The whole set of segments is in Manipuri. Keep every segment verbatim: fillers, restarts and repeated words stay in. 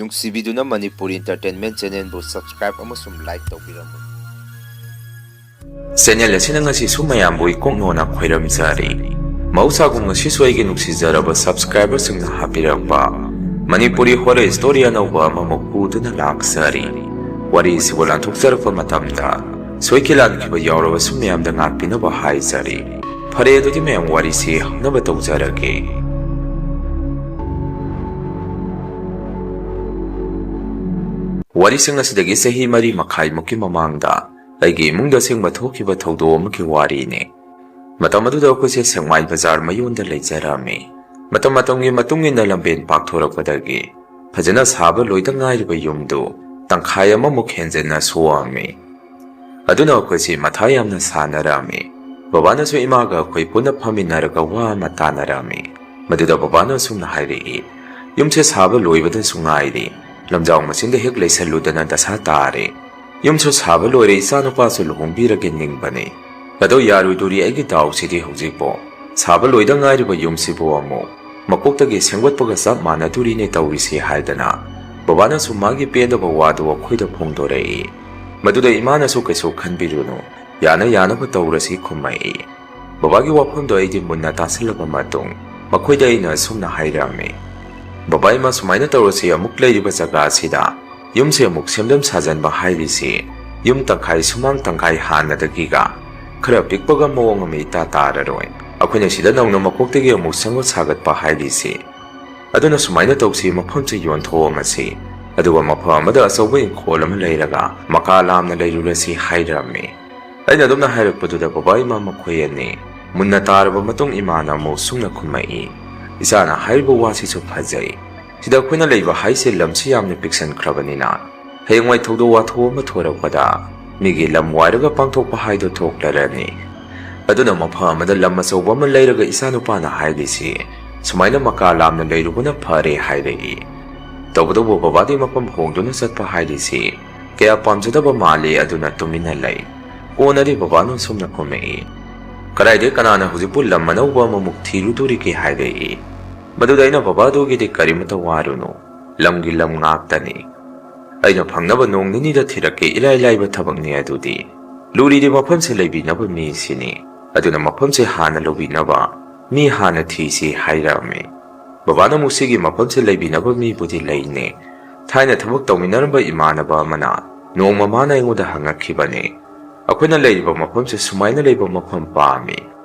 ꯅꯨꯡꯁꯤꯕꯤꯗꯨꯅ ꯃꯅꯤꯄꯨꯔꯤ Entertainment Channelꯕꯨ subscribe ꯑꯃꯁꯨꯡ like ꯇꯧꯕꯤꯔꯝꯃꯨ꯫ Channel ꯑꯁꯤꯅ ꯉꯁꯤꯁꯨ ꯃꯌꯥꯝꯕꯨ ꯏꯀꯣꯛꯅꯣꯅ ꯈꯣꯏꯔꯝꯖꯔꯤ꯫ ꯃꯍꯧꯁꯥꯒꯨꯝ ꯉꯁꯤꯁꯨ ꯑꯩꯒꯤ ꯅꯨꯡꯁꯤꯖꯔꯕ subscriberꯁꯤꯡꯅ ꯍꯥꯞꯄꯤꯔꯝꯕ ꯃꯅꯤꯄꯨꯔꯤ horror story ꯑꯅꯧꯕ ꯑꯃꯃꯨꯛ ꯄꯨꯗꯨꯅ ꯂꯥꯛꯆꯔꯤ꯫ ꯋꯥꯔꯤꯁꯤꯕꯨ ꯂꯥꯟꯊꯣꯛꯆꯔꯛꯄ ꯃꯇꯝꯗ ꯁꯣꯏꯈꯤ ꯂꯥꯟꯈꯤꯕ ꯌꯥꯎꯔꯕꯁꯨ ꯃꯌꯥꯝꯗ ꯉꯥꯛꯄꯤꯅꯕ ꯍꯥꯏꯖꯔꯤ꯫ ꯐꯔꯦ, ꯑꯗꯨꯗꯤ ꯃꯌꯥꯝ ꯋꯥꯔꯤꯁꯤ ꯍꯧꯅꯕ ꯇꯧꯖꯔꯒꯦ꯫ ꯋꯥꯔꯤꯁꯤꯡ ꯑꯁꯤꯗꯒꯤ ꯆꯍꯤ ꯃꯔꯤ ꯃꯈꯥꯏꯃꯨꯛꯀꯤ ꯃꯃꯥꯡꯗ ꯑꯩꯒꯤ ꯏꯃꯨꯡꯗ ꯑꯁꯦꯡꯕ ꯊꯣꯛꯈꯤꯕ ꯊꯧꯗꯣꯛ ꯑꯃꯒꯤ ꯋꯥꯔꯤꯅꯤ꯫ ꯃꯇꯝ ꯑꯗꯨꯗ ꯑꯩꯈꯣꯏꯁꯦ ꯁꯦꯛꯃꯥꯏ ꯕꯖꯥꯔ ꯃꯌꯣꯟꯗ ꯂꯩꯖꯔꯝꯃꯤ꯫ ꯃꯇꯝ ꯃꯇꯝꯒꯤ ꯃꯇꯨꯡ ꯏꯟꯅ ꯂꯝꯕꯦꯟ ꯄꯥꯛꯊꯣꯔꯛꯄꯗꯒꯤ ꯐꯖꯅ ꯁꯥꯕ ꯂꯣꯏꯗ ꯉꯥꯏꯔꯤꯕ ꯌꯨꯝꯗꯨ ꯇꯪꯈꯥꯏ ꯑꯃꯃꯨꯛ ꯍꯦꯟꯖꯟꯅ ꯁꯣꯛꯑꯝꯃꯤ꯫ ꯑꯗꯨꯅ ꯑꯩꯈꯣꯏꯁꯤ ꯃꯊꯥ ꯌꯥꯝꯅ ꯁꯥꯅꯔꯝꯃꯤ꯫ ꯕꯕꯥꯅꯁꯨ ꯏꯃꯥꯒ ꯑꯩꯈꯣꯏ ꯄꯨꯟꯅ ꯐꯝꯃꯤꯟꯅꯔꯒ ꯋꯥ ꯑꯃ ꯇꯥꯅꯔꯝꯃꯤ꯫ ꯃꯗꯨꯗ ꯕꯕꯥꯅ ꯑꯁꯨꯝꯅ ꯍꯥꯏꯔꯛꯏ, "ꯌꯨꯝꯁꯦ ꯁꯥꯕ ꯂꯣꯏꯕꯗꯁꯨ ꯉꯥꯏꯔꯤ꯫ ꯂꯝꯖꯥꯎ ꯃꯆꯤꯟꯗ ꯍꯦꯛ ꯂꯩꯁꯜꯂꯨꯗꯅ ꯗꯁꯥ ꯇꯥꯔꯦ꯫ ꯌꯨꯝꯁꯨ ꯁꯥꯕ ꯂꯣꯏꯔꯦ, ꯏꯆꯥꯅꯨꯄꯥꯁꯨ ꯂꯨꯍꯣꯡꯕꯤꯔꯒꯦ ꯅꯤꯡꯕꯅꯤ꯫ ꯑꯗꯣ ꯌꯥꯔꯣꯏꯗꯣꯔꯤ ꯑꯩꯒꯤ ꯗꯥꯎꯁꯤꯗꯤ ꯍꯧꯖꯤꯛꯄꯣ꯫ ꯁꯥꯕ ꯂꯣꯏꯗ ꯉꯥꯏꯔꯤꯕ ꯌꯨꯝꯁꯤꯕꯨ ꯑꯃꯨꯛ ꯃꯀꯣꯛꯇꯒꯤ ꯁꯦꯝꯒꯠꯄꯒ ꯆꯞ ꯃꯥꯟꯅꯗꯣꯔꯤꯅꯦ ꯇꯧꯔꯤꯁꯤ" ꯍꯥꯏꯗꯅ ꯕꯕꯥꯅꯁꯨ ꯃꯥꯒꯤ ꯄꯦꯟꯗꯕ ꯋꯥꯗꯨ ꯑꯩꯈꯣꯏꯗ ꯐꯣꯡꯗꯣꯔꯛꯏ꯫ ꯃꯗꯨꯗ ꯏꯃꯥꯅꯁꯨ "ꯀꯩꯁꯨ ꯈꯟꯕꯤꯔꯨꯅꯨ, ꯌꯥꯅ ꯌꯥꯅꯕ ꯇꯧꯔꯁꯤ" ꯈꯨꯝꯃꯛꯏ꯫ ꯕꯕꯥꯒꯤ ꯋꯥꯐꯝꯗꯣ ꯑꯩꯗꯤ ꯃꯨꯟꯅ ꯇꯥꯁꯤꯜꯂꯕ ꯃꯇꯨꯡ ꯃꯈꯣꯏꯗ ꯑꯩꯅ ꯑꯁꯨꯝꯅ ꯍꯥꯏꯔꯝꯃꯤ, "ꯕꯕꯥ ꯏꯃꯥ, ꯁꯨꯃꯥꯏꯅ ꯇꯧꯔꯁꯤ, ꯑꯃꯨꯛ ꯂꯩꯔꯤꯕ ꯖꯒꯥ ꯑꯁꯤꯗ ꯌꯨꯝꯁꯦ ꯑꯃꯨꯛ ꯁꯦꯝꯖꯤꯟ ꯁꯥꯖꯤꯟꯕ ꯍꯥꯏꯔꯤꯁꯤ ꯌꯨꯝ ꯇꯪꯈꯥꯏ ꯁꯨꯃꯥꯡ ꯇꯪꯈꯥꯏ ꯍꯥꯟꯅꯗꯒꯤꯒ ꯈꯔ ꯄꯤꯛꯄꯒ ꯃꯑꯣꯡ ꯑꯃ ꯏꯇꯥ ꯇꯥꯔꯔꯣꯏ꯫ ꯑꯩꯈꯣꯏꯅ ꯁꯤꯗ ꯅꯧꯅ ꯃꯀꯣꯛꯇꯒꯤ ꯑꯃꯨꯛ ꯁꯦꯝꯒꯠ ꯁꯥꯒꯠꯄ ꯍꯥꯏꯔꯤꯁꯤ꯫ ꯑꯗꯨꯅ ꯁꯨꯃꯥꯏꯅ ꯇꯧꯁꯤ, ꯃꯐꯝꯁꯤ ꯌꯣꯟꯊꯣꯛꯑꯝꯃꯁꯤ, ꯑꯗꯨꯒ ꯃꯐꯝ ꯑꯃꯗ ꯑꯆꯧꯕ ꯏꯪꯈꯣꯜ ꯑꯃ ꯂꯩꯔꯒ ꯃꯀꯥ ꯂꯥꯝꯅ ꯂꯩꯔꯨꯔꯁꯤ" ꯍꯥꯏꯔꯝꯃꯤ꯫ ꯑꯩꯅ ꯑꯗꯨꯝꯅ ꯍꯥꯏꯔꯛꯄꯗꯨꯗ ꯕꯕꯥ ꯏꯃꯥ ꯃꯈꯣꯏ ꯑꯅꯤ ꯃꯨꯟꯅ ꯇꯥꯔꯕ ꯃꯇꯨꯡ ꯏꯃꯥꯅ ꯑꯃꯨꯛ ꯁꯨꯝꯅ ꯈꯨꯝꯃꯛꯏ, "ꯏꯆꯥꯅ ꯍꯥꯏꯔꯤꯕ ꯋꯥꯁꯤꯁꯨ ꯐꯖꯩ꯫ ꯁꯤꯗ ꯑꯩꯈꯣꯏꯅ ꯂꯩꯕ ꯍꯥꯏꯁꯦ ꯂꯝꯁꯤ ꯌꯥꯝꯅ ꯄꯤꯛꯁꯟꯈ꯭ꯔꯕꯅꯤꯅ ꯍꯌꯦꯡꯋꯥꯏ ꯊꯧꯗꯣꯛ ꯋꯥꯊꯣꯛ ꯑꯃ ꯊꯣꯔꯛꯄꯗ ꯃꯤꯒꯤ ꯂꯝ ꯋꯥꯏꯔꯒ ꯄꯥꯡꯊꯣꯛꯄ ꯍꯥꯏꯗꯣ ꯊꯣꯛꯂꯔꯅꯤ꯫ ꯑꯗꯨꯅ ꯃꯐꯝ ꯑꯃꯗ ꯂꯝ ꯑꯆꯧꯕ ꯑꯃ ꯂꯩꯔꯒ ꯏꯆꯥꯅꯨꯄꯥꯅ ꯍꯥꯏꯔꯤꯁꯤ ꯁꯨꯃꯥꯏꯅ ꯃꯀꯥ ꯂꯥꯝꯅ ꯂꯩꯔꯨꯕꯅ ꯐꯔꯦ" ꯍꯥꯏꯔꯛꯏ꯫ ꯇꯧꯕꯇꯕꯨ ꯕꯕꯥꯗꯤ ꯃꯐꯝ ꯍꯣꯡꯗꯨꯅ ꯆꯠꯄ ꯍꯥꯏꯔꯤꯁꯤ ꯀꯌꯥ ꯄꯥꯝꯖꯗꯕ ꯃꯥꯜꯂꯤ, ꯑꯗꯨꯅ ꯇꯨꯃꯤꯟꯅ ꯂꯩ꯫ ꯀꯣꯟꯅꯗꯤ ꯕꯕꯥꯅ ꯁꯨꯝꯅ ꯈꯨꯝꯃꯛꯏ, "ꯀꯗꯥꯏꯗꯩ ꯀꯅꯥꯅ ꯍꯧꯖꯤꯛꯄꯨ ꯂꯝ ꯑꯅꯧꯕ ꯑꯃꯃꯨꯛ ꯊꯤꯔꯨꯗꯣꯔꯤꯒꯦ?" ꯍꯥꯏꯔꯛꯏ꯫ ꯃꯗꯨꯗ ꯑꯩꯅ, "ꯕꯕꯥ, ꯑꯗꯨꯒꯤꯗꯤ ꯀꯔꯤꯃꯇ ꯋꯥꯔꯨꯅꯨ, ꯂꯝꯒꯤ ꯂꯝ ꯉꯥꯛꯇꯅꯤ꯫ ꯑꯩꯅ ꯐꯪꯅꯕ ꯅꯣꯡ ꯅꯤꯅꯤꯗ ꯊꯤꯔꯛꯀꯦ, ꯏꯔꯥꯏ ꯂꯥꯏꯕ ꯊꯕꯛꯅꯤ ꯑꯗꯨꯗꯤ꯫ ꯂꯨꯔꯤꯗꯤ ꯃꯐꯝꯁꯦ ꯂꯩꯕꯤꯅꯕ ꯃꯤꯁꯤꯅꯤ꯫ ꯑꯗꯨꯅ ꯃꯐꯝꯁꯦ ꯍꯥꯟꯅ ꯂꯧꯕꯤꯅꯕ ꯃꯤ ꯍꯥꯟꯅ ꯊꯤꯁꯤ ꯍꯥꯏꯔꯛꯑꯝꯃꯤ꯫ ꯕꯕꯥꯅ ꯑꯃꯨꯛ ꯁꯤꯒꯤ ꯃꯐꯝꯁꯦ ꯂꯩꯕꯤꯅꯕ ꯃꯤꯕꯨꯗꯤ ꯂꯩꯅꯦ꯫ ꯊꯥꯏꯅ ꯊꯕꯛ ꯇꯧꯃꯤꯟꯅꯔꯝꯕ ꯏꯃꯥꯟꯅꯕ ꯑꯃꯅ ꯅꯣꯡꯃ ꯃꯥꯅ ꯑꯩꯉꯣꯟꯗ ꯍꯪꯉꯛꯈꯤꯕꯅꯦ, "ꯑꯩꯈꯣꯏꯅ ꯂꯩꯔꯤꯕ ꯃꯐꯝꯁꯦ ꯁꯨꯃꯥꯏꯅ ꯂꯩꯕ ꯃꯐꯝ ꯄꯥꯝꯃꯤ,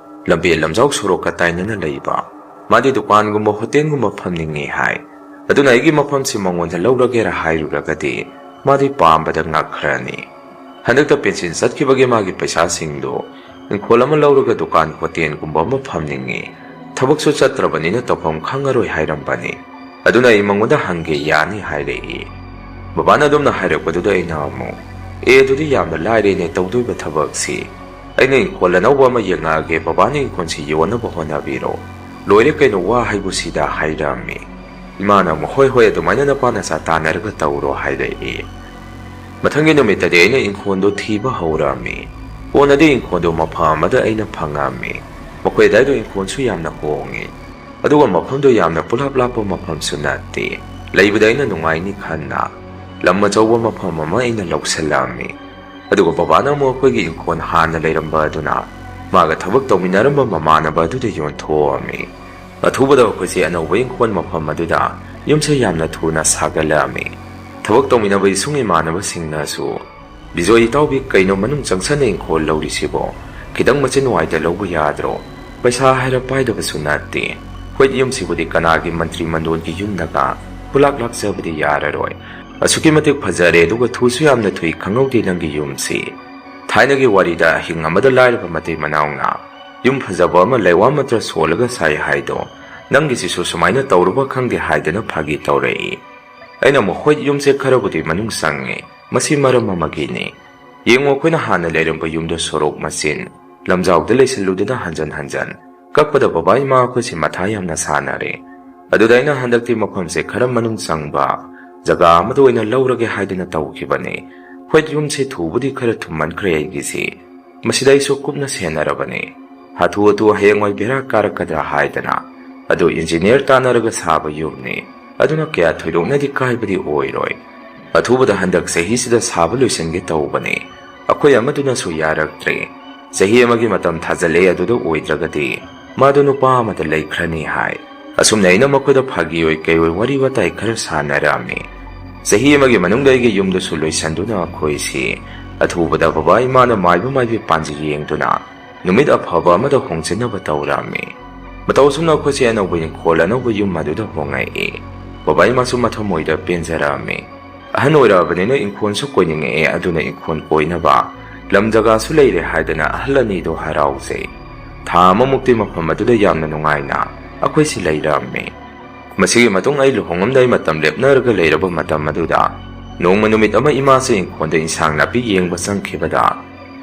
ꯂꯝꯕꯤ ꯂꯝꯖꯥꯎ ꯁꯣꯔꯣꯛꯀ ꯇꯥꯏꯅꯅ ꯂꯩꯕ꯫ ꯃꯥꯗꯤ ꯗꯨꯀꯥꯟꯒꯨꯝꯕ ꯍꯣꯇꯦꯜꯒꯨꯝꯕ ꯐꯝꯅꯤꯡꯉꯤ ꯍꯥꯏ꯫ ꯑꯗꯨꯅ ꯑꯩꯒꯤ ꯃꯐꯝꯁꯤ ꯃꯉꯣꯟꯗ ꯂꯧꯔꯒꯦꯔꯥ ꯍꯥꯏꯔꯨꯔꯒꯗꯤ ꯃꯥꯗꯤ ꯄꯥꯝꯕꯗ ꯉꯛꯈ꯭ꯔꯅꯤ꯫ ꯍꯟꯗꯛꯇ ꯄꯦꯟꯁꯤꯟ ꯆꯠꯈꯤꯕꯒꯤ ꯃꯥꯒꯤ ꯄꯩꯁꯥꯁꯤꯡꯗꯣ ꯏꯪꯈꯣꯜ ꯑꯃ ꯂꯧꯔꯒ ꯗꯨꯀꯥꯟ ꯍꯣꯇꯦꯜꯒꯨꯝꯕ ꯑꯃ ꯐꯝꯅꯤꯡꯉꯤ꯫ ꯊꯕꯛꯁꯨ ꯆꯠꯇ꯭ꯔꯕꯅꯤꯅ ꯇꯧꯐꯝ ꯈꯪꯉꯔꯣꯏ" ꯍꯥꯏꯔꯝꯕꯅꯤ꯫ ꯑꯗꯨꯅ ꯑꯩ ꯃꯉꯣꯟꯗ ꯍꯪꯒꯦ ꯌꯥꯅꯤ ꯍꯥꯏꯔꯛꯏ꯫ ꯕꯕꯥꯅ ꯑꯗꯨꯝꯅ ꯍꯥꯏꯔꯛꯄꯗꯨꯗ ꯑꯩꯅ ꯑꯃꯨꯛ, "ꯑꯦ, ꯑꯗꯨꯗꯤ ꯌꯥꯝꯅ ꯂꯥꯏꯔꯦꯅꯦ ꯇꯧꯗꯣꯏꯕ ꯊꯕꯛꯁꯤ꯫ ꯑꯩꯅ ꯏꯪꯈꯣꯜ ꯑꯅꯧꯕ ꯑꯃ ꯌꯦꯡꯉꯛꯑꯒꯦ, ꯕꯕꯥꯅ ꯏꯪꯈꯣꯜꯁꯤ ꯌꯣꯟꯅꯕ ꯍꯣꯠꯅꯕꯤꯔꯣ꯫ ꯂꯣꯏꯔꯦ ꯀꯩꯅꯣ ꯋꯥ ꯍꯥꯏꯕꯨ ꯁꯤꯗ" ꯍꯥꯏꯔꯛꯑꯝꯃꯤ꯫ ꯏꯃꯥꯅ ꯑꯃꯨꯛ, "ꯍꯣꯏ ꯍꯣꯏ, ꯑꯗꯨꯃꯥꯏꯅ ꯅꯄꯥ ꯅꯆꯥ ꯇꯥꯟꯅꯔꯒ ꯇꯧꯔꯣ" ꯍꯥꯏꯔꯛꯏ꯫ ꯃꯊꯪꯒꯤ ꯅꯨꯃꯤꯠꯇꯗꯤ ꯑꯩꯅ ꯏꯪꯈꯣꯜꯗꯣ ꯊꯤꯕ ꯍꯧꯔꯛꯑꯝꯃꯤ꯫ ꯀꯣꯟꯅꯗꯤ ꯏꯪꯈꯣꯜꯗꯣ ꯃꯐꯝ ꯑꯃꯗ ꯑꯩꯅ ꯐꯪꯉꯛꯑꯝꯃꯤ꯫ ꯃꯈꯣꯏ ꯑꯗꯥꯏꯗꯣ ꯏꯪꯈꯣꯜꯁꯨ ꯌꯥꯝꯅ ꯍꯣꯡꯉꯤ꯫ ꯑꯗꯨꯒ ꯃꯐꯝꯗꯣ ꯌꯥꯝꯅ ꯄꯨꯂꯥꯞ ꯂꯥꯞꯄ ꯃꯐꯝꯁꯨ ꯅꯠꯇꯦ꯫ ꯂꯩꯕꯗ ꯑꯩꯅ ꯅꯨꯡꯉꯥꯏꯅꯤ ꯈꯟꯅ ꯂꯝ ꯑꯆꯧꯕ ꯃꯐꯝ ꯑꯃ ꯑꯩꯅ ꯂꯧꯁꯤꯜꯂꯛꯑꯝꯃꯤ꯫ ꯑꯗꯨꯒ ꯕꯕꯥꯅ ꯑꯃꯨꯛ ꯑꯩꯈꯣꯏꯒꯤ ꯏꯪꯈꯣꯜ ꯍꯥꯟꯅ ꯂꯩꯔꯝꯕ ꯑꯗꯨꯅ ꯃꯥꯒ ꯊꯕꯛ ꯇꯧꯃꯤꯟꯅꯔꯝꯕ ꯃꯃꯥꯟꯅꯕ ꯑꯗꯨꯗ ꯌꯣꯟꯊꯣꯛꯑꯝꯃꯤ꯫ ꯑꯊꯨꯕꯗ ꯑꯩꯈꯣꯏꯁꯦ ꯑꯅꯧꯕ ꯏꯪꯈꯣꯜ ꯃꯐꯝ ꯑꯗꯨꯗ ꯌꯨꯝꯁꯦ ꯌꯥꯝꯅ ꯊꯨꯅ ꯁꯥꯒꯠꯂꯛꯑꯝꯃꯤ꯫ ꯊꯕꯛ ꯇꯧꯃꯤꯟꯅꯕ ꯏꯁꯨꯡ ꯏꯃꯥꯟꯅꯕꯁꯤꯡꯅꯁꯨ, "ꯕꯤꯖꯣꯏ ꯏꯇꯥꯎꯕꯤ, ꯀꯩꯅꯣ ꯃꯅꯨꯡ ꯆꯪꯁꯟꯅ ꯏꯪꯈꯣꯜ ꯂꯧꯔꯤꯁꯤꯕꯣ? ꯈꯤꯇꯪ ꯃꯆꯤꯟ ꯋꯥꯏꯗ ꯂꯧꯕ ꯌꯥꯗ꯭ꯔꯣ? ꯄꯩꯁꯥ ꯍꯥꯏꯔ ꯄꯥꯏꯗꯕꯁꯨ ꯅꯠꯇꯦ꯫ ꯍꯣꯏ, ꯌꯨꯝꯁꯤꯕꯨꯗꯤ ꯀꯅꯥꯒꯤ ꯃꯟꯇ꯭ꯔꯤ ꯃꯟꯗꯣꯟꯒꯤ ꯌꯨꯝꯗꯒ ꯈꯨꯂꯥꯛ ꯂꯥꯛꯆꯕꯗꯤ ꯌꯥꯔꯔꯣꯏ꯫ ꯑꯁꯨꯛꯀꯤ ꯃꯇꯤꯛ ꯐꯖꯔꯦ, ꯑꯗꯨꯒ ꯊꯨꯁꯨ ꯌꯥꯝꯅ ꯊꯨꯏ, ꯈꯪꯍꯧꯗꯦ ꯅꯪꯒꯤ ꯌꯨꯝꯁꯤ꯫ ꯊꯥꯏꯅꯒꯤ ꯋꯥꯔꯤꯗ ꯑꯍꯤꯡ ꯑꯃꯗ ꯂꯥꯏꯔꯕ ꯃꯇꯩ ꯃꯅꯥꯎꯅ ꯌꯨꯝ ꯐꯖꯕ ꯑꯃ ꯂꯩꯋꯥ ꯃꯟꯇ꯭ꯔ ꯁꯣꯜꯂꯒ ꯁꯥꯏ ꯍꯥꯏꯗꯣ, ꯅꯪꯒꯤꯁꯤꯁꯨ ꯁꯨꯃꯥꯏꯅ ꯇꯧꯔꯕ ꯈꯪꯗꯦ" ꯍꯥꯏꯗꯅ ꯐꯥꯒꯤ ꯇꯧꯔꯛꯏ꯫ ꯑꯩꯅ ꯑꯃꯨꯛ, "ꯍꯣꯏ, ꯌꯨꯝꯁꯦ ꯈꯔꯕꯨꯗꯤ ꯃꯅꯨꯡ ꯆꯪꯉꯦ, ꯃꯁꯤ ꯃꯔꯝ ꯑꯃꯒꯤꯅꯤ꯫ ꯌꯦꯡꯉꯨ, ꯑꯩꯈꯣꯏꯅ ꯍꯥꯟꯅ ꯂꯩꯔꯝꯕ ꯌꯨꯝꯗꯣ ꯁꯣꯔꯣꯛ ꯃꯆꯤꯟ ꯂꯝꯖꯥꯎꯗ ꯂꯩꯁꯤꯜꯂꯨꯗꯅ ꯍꯟꯖꯟ ꯍꯟꯖꯟ ꯀꯛꯄꯗ ꯕꯕꯥ ꯏꯃꯥ ꯑꯩꯈꯣꯏꯁꯦ ꯃꯊꯥ ꯌꯥꯝꯅ ꯁꯥꯅꯔꯦ꯫ ꯑꯗꯨꯗ ꯑꯩꯅ ꯍꯟꯗꯛꯇꯤ ꯃꯐꯝꯁꯦ ꯈꯔ ꯃꯅꯨꯡ ꯆꯪꯕ ꯖꯒꯥ ꯑꯃꯗ ꯑꯣꯏꯅ ꯂꯧꯔꯒꯦ ꯍꯥꯏꯗꯅ ꯇꯧꯈꯤꯕꯅꯤ꯫ ꯍꯣꯏ, ꯌꯨꯝꯁꯦ ꯊꯨꯕꯨꯗꯤ ꯈꯔ ꯊꯨꯝꯃꯟꯈ꯭ꯔꯦ ꯑꯩꯒꯤꯁꯤ꯫ ꯃꯁꯤꯗ ꯑꯩꯁꯨ ꯀꯨꯞꯅ ꯁꯦꯟꯅꯔꯕꯅꯤ꯫ ꯍꯥꯊꯨ ꯍꯥꯊꯨ ꯍꯌꯦꯡꯋꯥꯏ ꯕꯦꯔꯥ ꯀꯥꯔꯛꯀꯗ꯭ꯔꯥ ꯍꯥꯏꯗꯅ꯫ ꯑꯗꯨ ꯏꯟꯖꯤꯅꯤꯌꯔ ꯇꯥꯟꯅꯔꯒ ꯁꯥꯕ ꯌꯨꯝꯅꯤ꯫ ꯑꯗꯨꯅ ꯀꯌꯥ ꯊꯣꯏꯗꯣꯛꯅꯗꯤ ꯀꯥꯏꯕꯗꯤ ꯑꯣꯏꯔꯣꯏ꯫ ꯑꯊꯨꯕꯗ ꯍꯟꯗꯛ ꯆꯍꯤꯁꯤꯗ ꯁꯥꯕ ꯂꯣꯏꯁꯤꯟꯒꯦ ꯇꯧꯕꯅꯤ꯫ ꯑꯩꯈꯣꯏ ꯑꯃꯗꯨꯅꯁꯨ ꯌꯥꯔꯛꯇ꯭ꯔꯦ꯫ ꯆꯍꯤ ꯑꯃꯒꯤ ꯃꯇꯝ ꯊꯥꯖꯜꯂꯦ, ꯑꯗꯨꯗ ꯑꯣꯏꯗ꯭ꯔꯒꯗꯤ ꯃꯥꯗꯣ ꯅꯨꯄꯥ ꯑꯃꯗ ꯂꯩꯈ꯭ꯔꯅꯤ ꯍꯥꯏ꯫ ꯑꯁꯨꯝꯅ ꯑꯩꯅ ꯃꯈꯣꯏꯗ ꯐꯥꯒꯤ ꯑꯣꯏ ꯀꯩ ꯑꯣꯏ ꯋꯥꯔꯤ ꯋꯥꯇꯥꯏ ꯈꯔ ꯁꯥꯟꯅꯔꯝꯃꯤ꯫ ꯆꯍꯤ ꯑꯃꯒꯤ ꯃꯅꯨꯡꯗ ꯑꯩꯒꯤ ꯌꯨꯝꯗꯨꯁꯨ ꯂꯣꯏꯁꯟꯗꯨꯅ ꯑꯩꯈꯣꯏꯁꯤ ꯑꯊꯨꯕꯗ ꯕꯕꯥ ꯏꯃꯥꯅ ꯃꯥꯏꯕ ꯃꯥꯏꯕꯤ ꯄꯥꯟꯖꯤ ꯌꯦꯡꯗꯨꯅ ꯅꯨꯃꯤꯠ ꯑꯐꯕ ꯑꯃꯗ ꯍꯣꯡꯖꯤꯟꯅꯕ ꯇꯧꯔꯝꯃꯤ꯫ ꯃꯇꯧ ꯑꯁꯨꯝꯅ ꯑꯩꯈꯣꯏꯁꯦ ꯑꯅꯧꯕ ꯏꯪꯈꯣꯜ, ꯑꯅꯧꯕ ꯌꯨꯝ ꯑꯗꯨꯗ ꯍꯣꯡꯉꯛꯏ꯫ ꯕꯕꯥ ꯏꯃꯥꯁꯨ ꯃꯊꯃꯣꯏꯗ ꯄꯦꯟꯖꯔꯛꯑꯝꯃꯤ꯫ ꯑꯍꯟ ꯑꯣꯏꯔꯛꯑꯕꯅꯤꯅ ꯏꯪꯈꯣꯜꯁꯨ ꯀꯣꯏꯅꯤꯡꯉꯛꯑꯦ, ꯑꯗꯨꯅ ꯏꯪꯈꯣꯜ ꯀꯣꯏꯅꯕ ꯂꯝ ꯖꯒꯥꯁꯨ ꯂꯩꯔꯦ ꯍꯥꯏꯗꯅ ꯑꯍꯜ ꯑꯅꯤꯗꯣ ꯍꯔꯥꯎꯖꯩ꯫ ꯊꯥ ꯑꯃꯃꯨꯛꯇꯤ ꯃꯐꯝ ꯑꯗꯨꯗ ꯌꯥꯝꯅ ꯅꯨꯡꯉꯥꯏꯅ ꯑꯩꯈꯣꯏꯁꯤ ꯂꯩꯔꯝꯃꯤ꯫ ꯃꯁꯤꯒꯤ ꯃꯇꯨꯡ ꯑꯩ ꯂꯨꯍꯣꯡꯉꯝꯗꯥꯏ ꯃꯇꯝ ꯂꯦꯞꯅꯔꯒ ꯂꯩꯔꯕ ꯃꯇꯝ ꯑꯗꯨꯗ ꯅꯣꯡꯃ ꯅꯨꯃꯤꯠ ꯑꯃ ꯏꯃꯥꯁꯦ ꯏꯪꯈꯣꯜꯗ ꯏꯟꯁꯥꯡ ꯅꯥꯄꯤ ꯌꯦꯡꯕ ꯆꯪꯈꯤꯕꯗ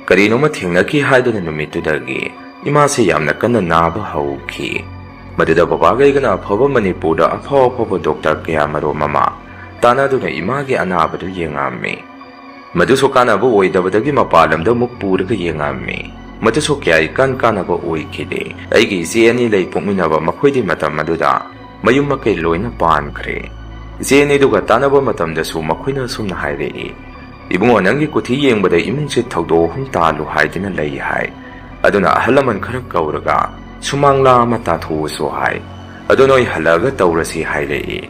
ꯀꯔꯤꯅꯣꯃ ꯊꯦꯡꯅꯈꯤ ꯍꯥꯏꯗꯨꯅ ꯅꯨꯃꯤꯠꯇꯨꯗꯒꯤ ꯏꯃꯥꯁꯦ ꯌꯥꯝꯅ ꯀꯟꯅ ꯅꯥꯕ ꯍꯧꯈꯤ꯫ ꯃꯗꯨꯗ ꯕꯕꯥꯒ ꯑꯩꯒꯅ ꯑꯐꯕ ꯃꯅꯤꯄꯨꯔꯗ ꯑꯐꯥꯎ ꯑꯐꯥꯎꯕ ꯗꯣꯛꯇꯔ ꯀꯌꯥ ꯃꯔꯨꯝ ꯑꯃ ꯇꯥꯟꯅꯗꯨꯅ ꯏꯃꯥꯒꯤ ꯑꯅꯥꯕꯗꯨ ꯌꯦꯡꯉꯝꯃꯤ꯫ ꯃꯗꯨꯁꯨ ꯀꯥꯟꯅꯕ ꯑꯣꯏꯗꯕꯗꯒꯤ ꯃꯄꯥꯟ ꯂꯝꯗ ꯑꯃꯨꯛ ꯄꯨꯔꯒ ꯌꯦꯡꯉꯝꯃꯤ꯫ ꯃꯗꯨꯁꯨ ꯀꯌꯥ ꯏꯀꯥꯟ ꯀꯥꯟꯅꯕ ꯑꯣꯏꯈꯤꯗꯦ꯫ ꯑꯩꯒꯤ ꯏꯆꯦ ꯑꯅꯤ ꯂꯩ ꯄꯣꯛꯃꯤꯟꯅꯕ, ꯃꯈꯣꯏꯗꯤ ꯃꯇꯝ ꯑꯗꯨꯗ ꯃꯌꯨꯝ ꯃꯀꯩ ꯂꯣꯏꯅ ꯄꯥꯟꯈ꯭ꯔꯦ꯫ ꯏꯆꯦ ꯑꯅꯤꯗꯨꯒ ꯇꯥꯟꯅꯕ ꯃꯇꯝꯗꯁꯨ ꯃꯈꯣꯏꯅ ꯑꯁꯨꯝꯅ ꯍꯥꯏꯔꯛꯏ, "ꯏꯕꯨꯡꯉꯣ, ꯅꯪꯒꯤ ꯀꯨꯊꯤ ꯌꯦꯡꯕꯗ ꯏꯃꯨꯡꯁꯦ ꯊꯧꯗꯣꯛ ꯑꯍꯨꯝ ꯇꯥꯜꯂꯨ ꯍꯥꯏꯗꯨꯅ ꯂꯩ ꯍꯥꯏ꯫ ꯑꯗꯨꯅ ꯑꯍꯜ ꯂꯃꯟ ꯈꯔ ꯀꯧꯔꯒ ꯁꯨꯃꯥꯡꯂꯥ ꯑꯃ ꯇꯥꯊꯣꯛꯎꯁꯨ ꯍꯥꯏ꯫ ꯑꯗꯨ ꯅꯣꯏ ꯍꯜꯂꯛꯑꯒ ꯇꯧꯔꯁꯤ" ꯍꯥꯏꯔꯛꯏ꯫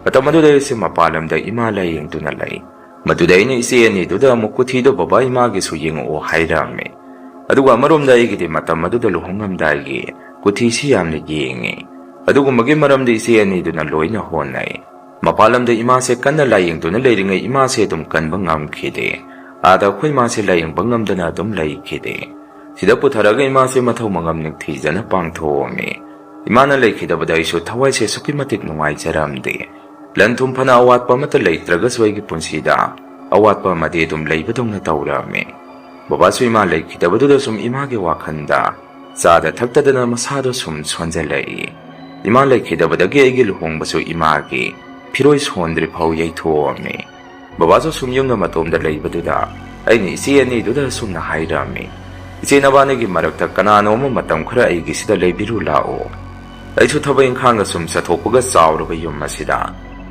ꯃꯇꯝ ꯑꯗꯨꯗ ꯑꯩꯁꯦ ꯃꯄꯥꯟ ꯂꯝꯗ ꯏꯃꯥ ꯂꯥꯏꯌꯦꯡꯗꯨꯅ ꯂꯩ꯫ ꯃꯗꯨꯗ ꯑꯩꯅ ꯏꯆꯦ ꯑꯅꯤꯗꯨꯗ ꯑꯃꯨꯛ ꯀꯨꯊꯤꯗꯣ ꯕꯕꯥ ꯏꯃꯥꯒꯤꯁꯨ ꯌꯦꯡꯉꯛꯑꯣ ꯍꯥꯏꯔꯝꯃꯤ꯫ ꯑꯗꯨꯒ ꯑꯃꯔꯣꯝꯗ ꯑꯩꯒꯤꯗꯤ ꯃꯇꯝ ꯑꯗꯨꯗ ꯂꯨꯍꯣꯡꯉꯝꯗꯥꯏꯒꯤ ꯀꯨꯊꯤꯁꯤ ꯌꯥꯝꯅ ꯌꯦꯡꯉꯤ꯫ ꯑꯗꯨꯒꯨꯝꯕꯒꯤ ꯃꯔꯝꯗꯤ ꯏꯆꯦ ꯑꯅꯤꯗꯨꯅ ꯂꯣꯏꯅ ꯍꯣꯠꯅꯩ꯫ ꯃꯄꯥꯟ ꯂꯝꯗ ꯏꯃꯥꯁꯦ ꯀꯟꯅ ꯂꯥꯏꯌꯦꯡꯗꯨꯅ ꯂꯩꯔꯤꯉꯩ ꯏꯃꯥꯁꯦ ꯑꯗꯨꯝ ꯀꯟꯕ ꯉꯝꯈꯤꯗꯦ꯫ ꯑꯥꯗ ꯑꯩꯈꯣꯏ ꯏꯃꯥꯁꯦ ꯂꯥꯏꯌꯦꯡꯕ ꯉꯝꯗꯅ ꯑꯗꯨꯝ ꯂꯩꯈꯤꯗꯦ꯫ ꯁꯤꯗ ꯄꯨꯊꯔꯒ ꯏꯃꯥꯁꯦ ꯃꯊꯧ ꯃꯉꯝ ꯅꯤꯡꯊꯤꯖꯅ ꯄꯥꯡꯊꯣꯛꯑꯝꯃꯤ꯫ ꯏꯃꯥꯅ ꯂꯩꯈꯤꯗꯕꯗ ꯑꯩꯁꯨ ꯊꯋꯥꯏꯁꯦ ꯑꯁꯨꯛꯀꯤ ꯃꯇꯤꯛ ꯅꯨꯡꯉꯥꯏꯖꯔꯝꯗꯦ꯫ ꯂꯟ ꯊꯨꯝ ꯐꯅ ꯑꯋꯥꯠꯄ ꯑꯃꯠꯇ ꯂꯩꯇ꯭ꯔꯒꯁꯨ ꯑꯩꯒꯤ ꯄꯨꯟꯁꯤꯗ ꯑꯋꯥꯠꯄ ꯑꯃꯗꯤ ꯑꯗꯨꯝ ꯂꯩꯕꯗꯧꯅ ꯇꯧꯔꯝꯃꯤ꯫ ꯕꯕꯥꯁꯨ ꯏꯃꯥ ꯂꯩꯈꯤꯗꯕꯗꯨꯗ ꯁꯨꯝ ꯏꯃꯥꯒꯤ ꯋꯥꯈꯜꯗ ꯆꯥꯗ ꯊꯛꯇꯗꯅ ꯃꯁꯥꯗꯣ ꯁꯨꯝ ꯁꯣꯟꯖꯜꯂꯛꯏ꯫ ꯏꯃꯥ ꯂꯩꯈꯤꯗꯕꯗꯒꯤ ꯑꯩꯒꯤ ꯂꯨꯍꯣꯡꯕꯁꯨ ꯏꯃꯥꯒꯤ ꯐꯤꯔꯣꯏ ꯁꯣꯟꯗ꯭ꯔꯤ ꯐꯥꯎ ꯌꯩꯊꯣꯛꯑꯝꯃꯤ꯫ ꯕꯕꯥꯁꯨ ꯁꯨꯝ ꯌꯨꯝꯗ ꯃꯇꯣꯝꯗ ꯂꯩꯕꯗꯨꯗ ꯑꯩꯅ ꯏꯆꯦ ꯑꯅꯤꯗꯨꯗ ꯑꯁꯨꯝꯅ ꯍꯥꯏꯔꯝꯃꯤ, "ꯏꯆꯦ, ꯅꯕꯥꯅꯤꯒꯤ ꯃꯔꯛꯇ ꯀꯅꯥꯅꯣ ꯑꯃ ꯃꯇꯝ ꯈꯔ ꯑꯩꯒꯤꯁꯤꯗ ꯂꯩꯕꯤꯔꯨ ꯂꯥꯛꯑꯣ꯫ ꯑꯩꯁꯨ ꯊꯕꯛ ꯏꯪꯈꯥꯡꯒ ꯁꯨꯝ ꯆꯠꯊꯣꯛꯄꯒ ꯆꯥꯎꯔꯕ ꯌꯨꯝ ꯑꯁꯤꯗ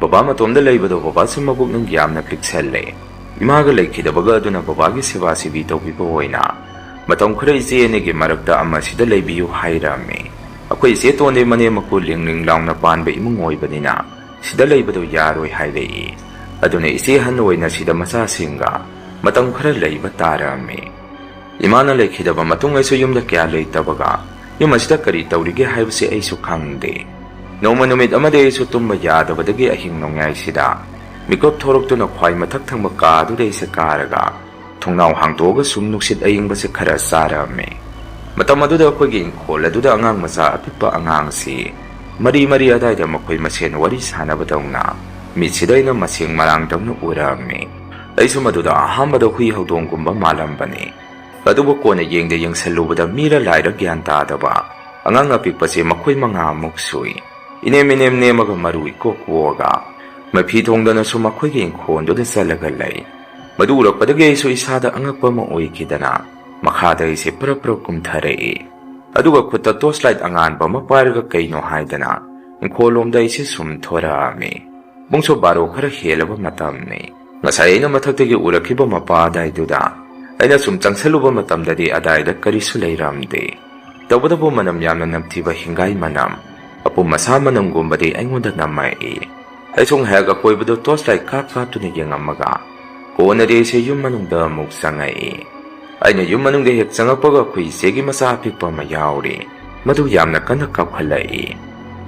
ꯕꯕꯥ ꯃꯇꯣꯝꯗ ꯂꯩꯕꯗꯣ ꯕꯕꯥꯁꯨ ꯃꯕꯨꯛꯅꯤꯡ ꯌꯥꯝꯅ ꯄꯤꯛꯁꯜꯂꯦ꯫ ꯏꯃꯥꯒ ꯂꯩꯈꯤꯗꯕꯒ ꯑꯗꯨꯅ ꯕꯕꯥꯒꯤ ꯁꯦꯕꯥ ꯁꯤꯕꯤ ꯇꯧꯕꯤꯕ ꯑꯣꯏꯅ ꯃꯇꯝ ꯈꯔ ꯏꯆꯦ ꯑꯅꯤꯒꯤ ꯃꯔꯛꯇ ꯑꯃ ꯁꯤꯗ ꯂꯩꯕꯤꯌꯨ ꯍꯥꯏꯔꯝꯃꯤ꯫ ꯑꯩꯈꯣꯏ ꯏꯆꯦ ꯇꯣꯟꯗꯤ ꯃꯅꯦꯝ ꯃꯀꯨ ꯂꯤꯡ ꯂꯤꯡ ꯂꯥꯎꯅ ꯄꯥꯟꯕ ꯏꯃꯨꯡ ꯑꯣꯏꯕꯅꯤꯅ ꯁꯤꯗ ꯂꯩꯕꯗꯣ ꯌꯥꯔꯣꯏ ꯍꯥꯏꯔꯛꯏ꯫ ꯑꯗꯨꯅ ꯏꯆꯦ ꯑꯍꯟ ꯑꯣꯏꯅ ꯁꯤꯗ ꯃꯆꯥꯁꯤꯡꯒ ꯃꯇꯝ ꯈꯔ ꯂꯩꯕ ꯇꯥꯔꯝꯃꯤ꯫ ꯏꯃꯥꯅ ꯂꯩꯈꯤꯗꯕ ꯃꯇꯨꯡ ꯑꯩꯁꯨ ꯌꯨꯝꯗ ꯀꯌꯥ ꯂꯩꯇꯕꯒ ꯌꯨꯝ ꯑꯁꯤꯗ ꯀꯔꯤ ꯇꯧꯔꯤꯒꯦ ꯍꯥꯏꯕꯁꯤ ꯑꯩꯁꯨ ꯈꯪꯗꯦ꯫ ꯅꯣꯡꯃ ꯅꯨꯃꯤꯠ ꯑꯃꯗꯤ ꯑꯩꯁꯨ ꯇꯨꯝꯕ ꯌꯥꯗꯕꯗꯒꯤ ꯑꯍꯤꯡ ꯅꯣꯡꯌꯥꯏꯁꯤꯗ ꯃꯤꯀꯞ ꯊꯣꯔꯛꯇꯨꯅ ꯈ꯭ꯋꯥꯏ ꯃꯊꯛ ꯊꯪꯕ ꯀꯥꯗꯨꯗ ꯑꯩꯁꯦ ꯀꯥꯔꯒ ꯊꯣꯡꯅꯥꯎ ꯍꯥꯡꯗꯣꯛꯑꯒ ꯁꯨꯝ ꯅꯨꯡꯁꯤꯠ ꯑꯏꯪꯕꯁꯦ ꯈꯔ ꯆꯥꯔꯝꯃꯤ꯫ ꯃꯇꯝ ꯑꯗꯨꯗ ꯑꯩꯈꯣꯏꯒꯤ ꯏꯪꯈꯣꯜ ꯑꯗꯨꯗ ꯑꯉꯥꯡ ꯃꯆꯥ ꯑꯄꯤꯛꯄ ꯑꯉꯥꯡꯁꯤ ꯃꯔꯤ ꯃꯔꯤ ꯑꯗꯥꯏꯗ ꯃꯈꯣꯏ ꯃꯁꯦꯟ ꯋꯥꯔꯤ ꯁꯥꯟꯅꯕꯗꯧꯅ ꯃꯤꯠꯁꯤꯗ ꯑꯩꯅ ꯃꯁꯦꯡ ꯃꯔꯥꯡꯗꯧꯅ ꯎꯔꯝꯃꯤ꯫ ꯑꯩꯁꯨ ꯃꯗꯨꯗ ꯑꯍꯥꯟꯕꯗ ꯍꯨꯏ ꯍꯧꯗꯣꯡꯒꯨꯝꯕ ꯃꯥꯜꯂꯝꯕꯅꯤ꯫ ꯑꯗꯨꯕꯨ ꯀꯣꯟꯅ ꯌꯦꯡꯗ ꯌꯦꯡꯁꯜꯂꯨꯕꯗ ꯃꯤꯔ ꯂꯥꯏꯔ ꯒ꯭ꯌꯥꯟ ꯇꯥꯗꯕ ꯑꯉꯥꯡ ꯑꯄꯤꯛꯄꯁꯦ ꯃꯈꯣꯏ ꯃꯉꯥꯃꯨꯛ ꯁꯨꯏ꯫ ꯏꯅꯦꯝ ꯏꯅꯦꯝ ꯅꯦꯝꯃꯒ ꯃꯔꯨ ꯏꯀꯣꯛ ꯀꯣꯛꯑꯒ ꯃꯐꯤ ꯊꯣꯡꯗꯅꯁꯨ ꯃꯈꯣꯏꯒꯤ ꯏꯪꯈꯣꯜꯗꯨꯗ ꯆꯠꯂꯒ ꯂꯩ꯫ ꯃꯗꯨ ꯎꯔꯛꯄꯗꯒꯤ ꯑꯩꯁꯨ ꯏꯁꯥꯗ ꯑꯉꯛꯄ ꯑꯃ ꯑꯣꯏꯈꯤꯗꯅ ꯃꯈꯥꯗ ꯑꯩꯁꯦ ꯄ꯭ꯔꯞ ꯄ꯭ꯔꯞ ꯀꯨꯝꯊꯔꯛꯏ꯫ ꯑꯗꯨꯒ ꯈꯨꯠꯇ ꯇꯣꯔꯆ ꯂꯥꯏꯠ ꯑꯉꯥꯟꯕ ꯑꯃ ꯄꯥꯏꯔꯒ ꯀꯩꯅꯣ ꯍꯥꯏꯗꯅ ꯏꯪꯈꯣꯜꯂꯣꯝꯗ ꯑꯩꯁꯦ ꯁꯨꯝ ꯊꯣꯔꯛꯑꯝꯃꯤ꯫ ꯄꯨꯡꯁꯨ ꯕꯥꯔꯣ ꯈꯔ ꯍꯦꯜꯂꯕ ꯃꯇꯝꯅꯤ꯫ ꯉꯁꯥꯏ ꯑꯩꯅ ꯃꯊꯛꯇꯒꯤ ꯎꯔꯛꯈꯤꯕ ꯃꯄꯥ ꯑꯗꯥꯏꯗꯨꯗ ꯑꯩꯅ ꯁꯨꯝ ꯆꯪꯁꯜꯂꯨꯕ ꯃꯇꯝꯗꯗꯤ ꯑꯗꯥꯏꯗ ꯀꯔꯤꯁꯨ ꯂꯩꯔꯝꯗꯦ꯫ ꯇꯧꯕꯇꯕꯨ ꯃꯅꯝ ꯌꯥꯝꯅ ꯅꯝꯊꯤꯕ ꯍꯤꯡꯒꯥꯏ ꯃꯅꯝ, ꯑꯄꯨꯝ ꯑꯁꯥ ꯃꯅꯝꯒꯨꯝꯕꯗꯤ ꯑꯩꯉꯣꯟꯗ ꯅꯝꯃꯛꯏ꯫ ꯑꯩꯁꯨ ꯉꯥꯏꯍꯥꯛ ꯑꯀꯣꯏꯕꯗꯨ ꯇꯣꯔꯆ ꯂꯥꯏꯠ ꯀꯥꯞ ꯀꯥꯞꯇꯨꯅ ꯌꯦꯡꯉꯝꯃꯒ ꯀꯣꯟꯅꯗꯤ ꯑꯩꯁꯦ ꯌꯨꯝ ꯃꯅꯨꯡꯗ ꯑꯃꯨꯛ ꯆꯪꯉꯛꯏ꯫ ꯑꯩꯅ ꯌꯨꯝ ꯃꯅꯨꯡꯗ ꯍꯦꯛ ꯆꯪꯉꯛꯄꯒ ꯑꯩꯈꯣꯏ ꯏꯆꯦꯒꯤ ꯃꯆꯥ ꯑꯄꯤꯛꯄ ꯑꯃ ꯌꯥꯎꯔꯤ꯫ ꯃꯗꯨ ꯌꯥꯝꯅ ꯀꯟꯅ ꯀꯞꯈꯠꯂꯛꯏ꯫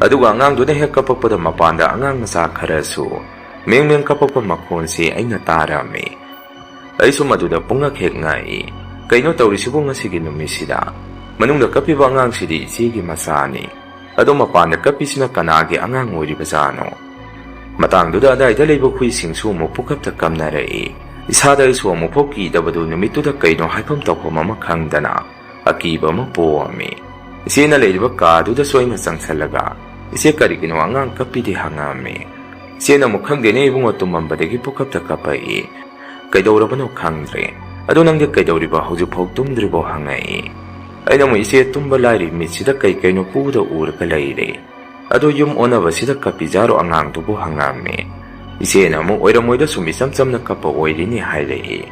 ꯑꯗꯨꯒ ꯑꯉꯥꯡꯗꯨꯅ ꯍꯦꯛ ꯀꯞꯄꯛꯄꯗ ꯃꯄꯥꯟꯗ ꯑꯉꯥꯡ ꯃꯆꯥ ꯈꯔꯁꯨ ꯃꯦꯡ ꯃꯦꯡ ꯀꯞꯄꯛꯄ ꯃꯈꯣꯟꯁꯤ ꯑꯩꯅ ꯇꯥꯔꯝꯃꯤ꯫ ꯑꯩꯁꯨ ꯃꯗꯨꯗ ꯄꯨꯡꯉꯛ ꯍꯦꯛ ꯉꯛꯏ꯫ ꯀꯩꯅꯣ ꯇꯧꯔꯤꯁꯤꯕꯨ ꯉꯁꯤꯒꯤ ꯅꯨꯃꯤꯠꯁꯤꯗ? ꯃꯅꯨꯡꯗ ꯀꯞꯄꯤꯕ ꯑꯉꯥꯡꯁꯤꯗꯤ ꯏꯆꯦꯒꯤ ꯃꯆꯥꯅꯤ꯫ ꯑꯗꯣ ꯃꯄꯥꯟꯗ ꯀꯞꯄꯤꯁꯤꯅ ꯀꯅꯥꯒꯤ ꯑꯉꯥꯡ ꯑꯣꯏꯔꯤꯕꯖꯥꯠꯅꯣ? ꯃꯇꯥꯡꯗꯨꯗ ꯑꯗꯥꯏꯗ ꯂꯩꯕ ꯍꯨꯏꯁꯤꯡꯁꯨ ꯑꯃꯨꯛ ꯄꯨꯀꯞꯇ ꯀꯞꯅꯔꯛꯏ꯫ ꯏꯁꯥꯗ ꯑꯩꯁꯨ ꯑꯃꯨꯛꯐꯥꯎ ꯀꯤꯗꯕꯗꯨ ꯅꯨꯃꯤꯠꯇꯨꯗ ꯀꯩꯅꯣ ꯍꯥꯏꯐꯝ ꯇꯧꯐꯝ ꯑꯃ ꯈꯪꯗꯅ ꯑꯀꯤꯕ ꯑꯃ ꯄꯣꯛꯑꯝꯃꯤ꯫ ꯏꯆꯦꯅ ꯂꯩꯔꯤꯕ ꯀꯥꯗꯨꯗꯁꯨ ꯑꯩꯅ ꯆꯪꯁꯜꯂꯒ, "ꯏꯆꯦ, ꯀꯔꯤꯒꯤꯅꯣ ꯑꯉꯥꯡ ꯀꯞꯄꯤꯗꯤ?" ꯍꯪꯉꯛꯑꯝꯃꯤ꯫ ꯏꯆꯦꯅ ꯑꯃꯨꯛ, "ꯈꯪꯗꯦꯅꯦ ꯏꯕꯨꯡꯉꯣ, ꯇꯨꯝꯃꯝꯕꯗꯒꯤ ꯄꯨꯀꯞꯇ ꯀꯞꯄꯛꯏ꯫ ꯀꯩꯗꯧꯔꯕꯅꯣ ꯈꯪꯗ꯭ꯔꯦ꯫ ꯑꯗꯣ ꯅꯪꯗꯤ ꯀꯩꯗꯧꯔꯤꯕ? ꯍꯧꯖꯤꯛꯐꯥꯎ ꯇꯨꯝꯗ꯭ꯔꯤꯕꯣ?" ꯍꯪꯉꯛꯏ꯫ ꯑꯩꯅ ꯑꯃꯨꯛ ꯏꯆꯦ ꯇꯨꯝꯕ ꯂꯥꯏꯔꯤ ꯃꯤꯠꯁꯤꯗ ꯀꯩ ꯀꯩꯅꯣ ꯄꯨꯗ ꯎꯔꯒ ꯂꯩꯔꯦ꯫ ꯑꯗꯣ ꯌꯨꯝ ꯑꯣꯟꯅꯕꯁꯤꯗ ꯀꯞꯄꯤꯖꯥꯔꯣ ꯑꯉꯥꯡꯗꯨꯕꯨ ꯍꯪꯉꯝꯃꯤ꯫ ꯏꯆꯦꯅ ꯑꯃꯨꯛ ꯑꯣꯏꯔꯝꯃꯣꯏꯗ ꯁꯨꯝ ꯏꯆꯝ ꯆꯝꯅ ꯀꯞꯄ ꯑꯣꯏꯔꯤꯅꯤ ꯍꯥꯏꯔꯛꯏ꯫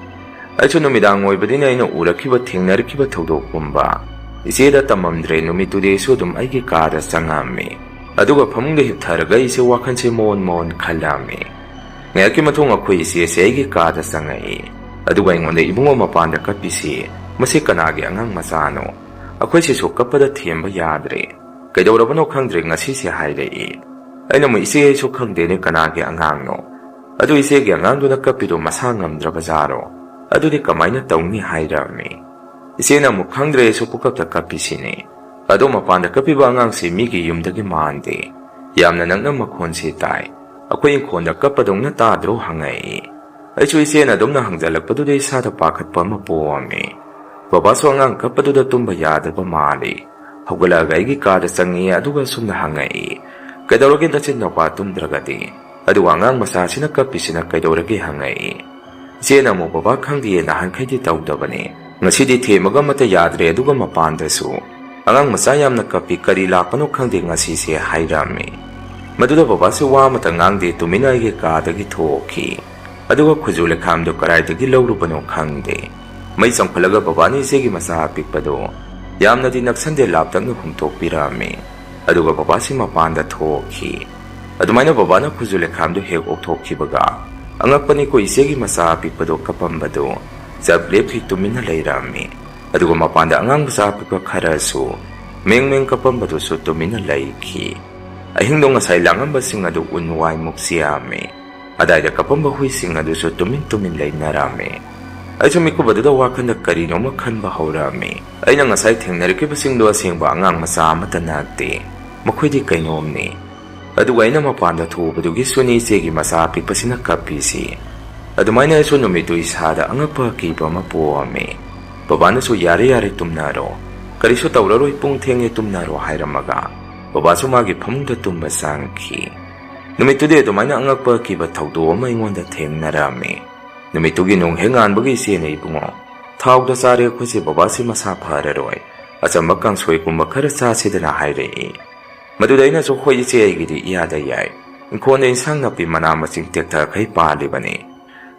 ꯑꯩꯁꯨ ꯅꯨꯃꯤꯗꯥꯡ ꯑꯣꯏꯕꯅꯤꯅ ꯑꯩꯅ ꯎꯔꯛꯈꯤꯕ ꯊꯦꯡꯅꯔꯛꯈꯤꯕ ꯊꯧꯗꯣꯛ ꯄꯨꯝꯕ ꯏꯆꯦꯗ ꯇꯝꯃꯝꯗ꯭ꯔꯦ꯫ ꯅꯨꯃꯤꯠꯇꯨꯗꯤ ꯑꯩꯁꯨ ꯑꯗꯨꯝ ꯑꯩꯒꯤ ꯀꯥꯗ ꯆꯪꯉꯝꯃꯤ꯫ ꯑꯗꯨꯒ ꯐꯃꯨꯡꯗ ꯍꯤꯞꯊꯔꯒ ꯑꯩꯁꯦ ꯋꯥꯈꯜꯁꯦ ꯃꯣꯟ ꯃꯣꯟ ꯈꯜꯂꯝꯃꯤ꯫ ꯉꯥꯏꯍꯥꯛꯀꯤ ꯃꯇꯨꯡ ꯑꯩꯈꯣꯏ ꯏꯆꯦꯁꯦ ꯑꯩꯒꯤ ꯀꯥꯗ ꯆꯪꯉꯛꯏ꯫ ꯑꯗꯨꯒ ꯑꯩꯉꯣꯟꯗ, "ꯏꯕꯨꯡꯉꯣ, ꯃꯄꯥꯟꯗ ꯀꯞꯄꯤꯁꯤ ꯃꯁꯤ ꯀꯅꯥꯒꯤ ꯑꯉꯥꯡ ꯃꯆꯥꯅꯣ? ꯑꯩꯈꯣꯏꯁꯤꯁꯨ ꯀꯞꯄꯗ ꯊꯦꯝꯕ ꯌꯥꯗ꯭ꯔꯦ꯫ ꯀꯩꯗꯧꯔꯕꯅꯣ ꯈꯪꯗ꯭ꯔꯦ ꯉꯁꯤꯁꯦ" ꯍꯥꯏꯔꯛꯏ꯫ ꯑꯩꯅ ꯑꯃꯨꯛ, "ꯏꯆꯦ, ꯑꯩꯁꯨ ꯈꯪꯗꯦꯅꯦ ꯀꯅꯥꯒꯤ ꯑꯉꯥꯡꯅꯣ꯫ ꯑꯗꯨ ꯏꯆꯦꯒꯤ ꯑꯉꯥꯡꯗꯨꯅ ꯀꯞꯄꯤꯗꯣ ꯃꯁꯥ ꯉꯝꯗ꯭ꯔꯕꯖꯥꯔꯣ? ꯑꯗꯨꯗꯤ ꯀꯃꯥꯏꯅ ꯇꯧꯅꯤ?" ꯍꯥꯏꯔꯝꯃꯤ꯫ ꯏꯆꯦꯅ ꯑꯃꯨꯛ, "ꯈꯪꯗ꯭ꯔꯦ, ꯑꯩꯁꯨ ꯄꯨꯀꯞꯇ ꯀꯞꯄꯤꯁꯤꯅꯤ꯫ ꯑꯗꯣ ꯃꯄꯥꯟꯗ ꯀꯞꯄꯤꯕ ꯑꯉꯥꯡꯁꯤ ꯃꯤꯒꯤ ꯌꯨꯝꯗꯒꯤ ꯃꯥꯟꯗꯦ꯫ ꯌꯥꯝꯅ ꯅꯛꯅ ꯃꯈꯣꯟꯁꯤ ꯇꯥꯏ꯫ ꯑꯩꯈꯣꯏ ꯏꯪꯈꯣꯜꯗ ꯀꯞꯄꯗꯧꯅ ꯇꯥꯗ꯭ꯔꯣ?" ꯍꯪꯉꯛꯏ꯫ ꯑꯩꯁꯨ ꯏꯆꯦꯅ ꯑꯗꯨꯝꯅ ꯍꯪꯖꯜꯂꯛꯄꯗꯨꯗ ꯏꯁꯥꯗ ꯄꯥꯈꯠꯄ ꯑꯃ ꯄꯣꯛꯑꯝꯃꯤ꯫ ꯕꯕꯥꯁꯨ ꯑꯉꯥꯡ ꯀꯞꯄꯗꯨꯗ ꯇꯨꯝꯕ ꯌꯥꯗ꯭ꯔꯕ ꯃꯥꯜꯂꯤ꯫ ꯍꯧꯒꯠꯂꯛꯑꯒ ꯑꯩꯒꯤ ꯀꯥꯗ ꯆꯪꯉꯛꯏ, ꯑꯗꯨꯒ ꯑꯁꯨꯝꯅ ꯍꯪꯉꯛꯏ, "ꯀꯩꯗꯧꯔꯒꯦ ꯅꯆꯤꯟ ꯅꯄꯥ ꯇꯨꯝꯗ꯭ꯔꯒꯗꯤ? ꯑꯗꯨꯒ ꯑꯉꯥꯡ ꯃꯆꯥꯁꯤꯅ ꯀꯞꯄꯤꯁꯤꯅ ꯀꯩꯗꯧꯔꯒꯦ?" ꯍꯪꯉꯛꯏ꯫ ꯏꯆꯦꯅ ꯑꯃꯨꯛ, "ꯕꯕꯥ, ꯈꯪꯗꯦꯌꯦ, ꯅꯍꯥꯟꯈꯩꯗꯤ ꯇꯧꯗꯕꯅꯦ꯫ ꯉꯁꯤꯗꯤ ꯊꯦꯝꯃꯒ ꯑꯃꯠꯇ ꯌꯥꯗ꯭ꯔꯦ, ꯑꯗꯨꯒ ꯃꯄꯥꯟꯗꯁꯨ ꯑꯉꯥꯡ ꯃꯆꯥ ꯌꯥꯝꯅ ꯀꯞꯄꯤ, ꯀꯔꯤ ꯂꯥꯛꯄꯅꯣ ꯈꯪꯗꯦ ꯉꯁꯤꯁꯦ" ꯍꯥꯏꯔꯝꯃꯤ꯫ ꯃꯗꯨꯗ ꯕꯕꯥꯁꯨ ꯋꯥ ꯑꯃꯠꯇ ꯉꯥꯡꯗꯦ, ꯇꯨꯃꯤꯟꯅ ꯑꯩꯒꯤ ꯀꯥꯗꯒꯤ ꯊꯣꯛꯈꯤ꯫ ꯑꯗꯨꯒ ꯈꯨꯖꯨ ꯂꯩꯈꯥꯝꯗꯨ ꯀꯗꯥꯏꯗꯒꯤ ꯂꯧꯔꯨꯕꯅꯣ ꯈꯪꯗꯦ꯫ ꯃꯩ ꯆꯪꯈꯠꯂꯒ ꯕꯕꯥꯅ ꯏꯆꯦꯒꯤ ꯃꯆꯥ ꯑꯄꯤꯛꯄꯗꯨ ꯌꯥꯝꯅꯗꯤ ꯅꯛꯁꯟꯗꯦ, ꯂꯥꯞꯇꯛꯅ ꯍꯨꯝꯇꯣꯛꯄꯤꯔꯝꯃꯤ꯫ ꯑꯗꯨꯒ ꯕꯕꯥꯁꯤ ꯃꯄꯥꯟꯗ ꯊꯣꯛꯈꯤ꯫ ꯑꯗꯨꯃꯥꯏꯅ ꯕꯕꯥꯅ ꯈꯨꯖꯨ ꯂꯩꯈꯥꯝꯗꯨ ꯍꯦꯛ ꯑꯣꯛꯊꯣꯛꯈꯤꯕꯒ, "ꯑꯉꯛꯄꯅꯤꯀꯣ, ꯏꯆꯦꯒꯤ ꯃꯆꯥ ꯑꯄꯤꯛꯄꯗꯣ ꯀꯞꯄꯝꯕꯗꯣ ꯆꯞ ꯂꯦꯞꯈꯤ, ꯇꯨꯃꯤꯟꯅ ꯂꯩꯔꯝꯃꯤ꯫ ꯑꯗꯨꯒ ꯃꯄꯥꯟꯗ ꯑꯉꯥꯡ ꯃꯆꯥ ꯑꯄꯤꯛꯄ ꯈꯔꯁꯨ ꯃꯦꯡ ꯃꯦꯡ ꯀꯞꯄꯝꯕꯗꯨꯁꯨ ꯇꯨꯃꯤꯟꯅ ꯂꯩꯈꯤ꯫ ꯑꯍꯤꯡꯗꯣ ꯉꯁꯥꯏ ꯂꯥꯡꯉꯝꯕꯁꯤꯡ ꯑꯗꯨ ꯎꯟ ꯋꯥꯏꯃꯨꯛ ꯆꯤꯌꯥꯝꯃꯤ꯫ ꯑꯗꯥꯏꯗ ꯀꯞꯄꯝꯕ ꯍꯨꯏꯁꯤꯡ ꯑꯗꯨꯁꯨ ꯇꯨꯃꯤꯟ ꯇꯨꯃꯤꯟ ꯂꯩꯅꯔꯝꯃꯤ꯫ ꯑꯩꯁꯨ ꯃꯤꯀꯨꯞ ꯑꯗꯨꯗ ꯋꯥꯈꯜꯗ ꯀꯔꯤꯅꯣꯃ ꯈꯟꯕ ꯍꯧꯔꯛꯑꯝꯃꯤ꯫ ꯑꯩꯅ ꯉꯁꯥꯏ ꯊꯦꯡꯅꯔꯛꯈꯤꯕꯁꯤꯡꯗꯣ ꯑꯁꯦꯡꯕ ꯑꯉꯥꯡ ꯃꯆꯥ ꯑꯃꯠꯇ ꯅꯠꯇꯦ꯫ ꯃꯈꯣꯏꯗꯤ ꯀꯩꯅꯣꯝꯅꯤ꯫ ꯑꯗꯨꯒ ꯑꯩꯅ ꯃꯄꯥꯟꯗ ꯊꯣꯛꯎꯕꯗꯨꯒꯤꯁꯨꯅꯤ ꯏꯆꯦꯒꯤ ꯃꯆꯥ ꯑꯄꯤꯛꯄꯁꯤꯅ ꯀꯞꯄꯤꯁꯤ꯫ ꯑꯗꯨꯃꯥꯏꯅ ꯑꯩꯁꯨ ꯅꯨꯃꯤꯠꯇꯨ ꯏꯁꯥꯗ ꯑꯉꯛꯄ ꯑꯀꯤꯕ ꯑꯃ ꯄꯣꯛꯑꯝꯃꯤ꯫ ꯕꯕꯥꯅꯁꯨ, "ꯌꯥꯔꯦ, ꯌꯥꯔꯦ, ꯇꯨꯝꯅꯔꯣ꯫ ꯀꯔꯤꯁꯨ ꯇꯧꯔꯔꯣꯏ, ꯄꯨꯡ ꯊꯦꯡꯉꯦ, ꯇꯨꯝꯅꯔꯣ" ꯍꯥꯏꯔꯝꯃꯒ ꯕꯕꯥꯁꯨ ꯃꯥꯒꯤ ꯐꯃꯨꯡꯗ ꯇꯨꯝꯕ ꯆꯪꯈꯤ꯫ ꯅꯨꯃꯤꯠꯇꯨꯗꯤ ꯑꯗꯨꯃꯥꯏꯅ ꯑꯉꯛꯄ ꯑꯀꯤꯕ ꯊꯧꯗꯣꯛ ꯑꯃ ꯑꯩꯉꯣꯟꯗ ꯊꯦꯡꯅꯔꯝꯃꯤ꯫ ꯅꯨꯃꯤꯠꯇꯨꯒꯤ ꯅꯣꯡ ꯍꯦꯛ ꯉꯥꯟꯕꯒ ꯏꯆꯦꯅ, "ꯏꯕꯨꯡꯉꯣ, ꯊꯥꯎꯗ ꯆꯥꯔꯦ ꯑꯩꯈꯣꯏꯁꯦ, ꯕꯕꯥꯁꯤ ꯃꯁꯥ ꯐꯔꯔꯣꯏ꯫ ꯑꯆꯝꯕ ꯀꯥꯡꯁꯣꯏꯒꯨꯝꯕ ꯈꯔ ꯆꯥꯁꯤꯗꯅ ꯍꯥꯏꯔꯛꯏ꯫ ꯃꯗꯨꯗ ꯑꯩꯅꯁꯨ, "ꯍꯣꯏ ꯏꯆꯦ, ꯑꯩꯒꯤꯗꯤ ꯏꯌꯥꯗ ꯌꯥꯏ꯫ ꯏꯪꯈꯣꯜꯗ ꯏꯟꯁꯥꯡ ꯅꯥꯄꯤ ꯃꯅꯥ ꯃꯁꯤꯡ ꯇꯦꯛꯊꯈꯩ ꯄꯥꯜꯂꯤꯕꯅꯤ꯫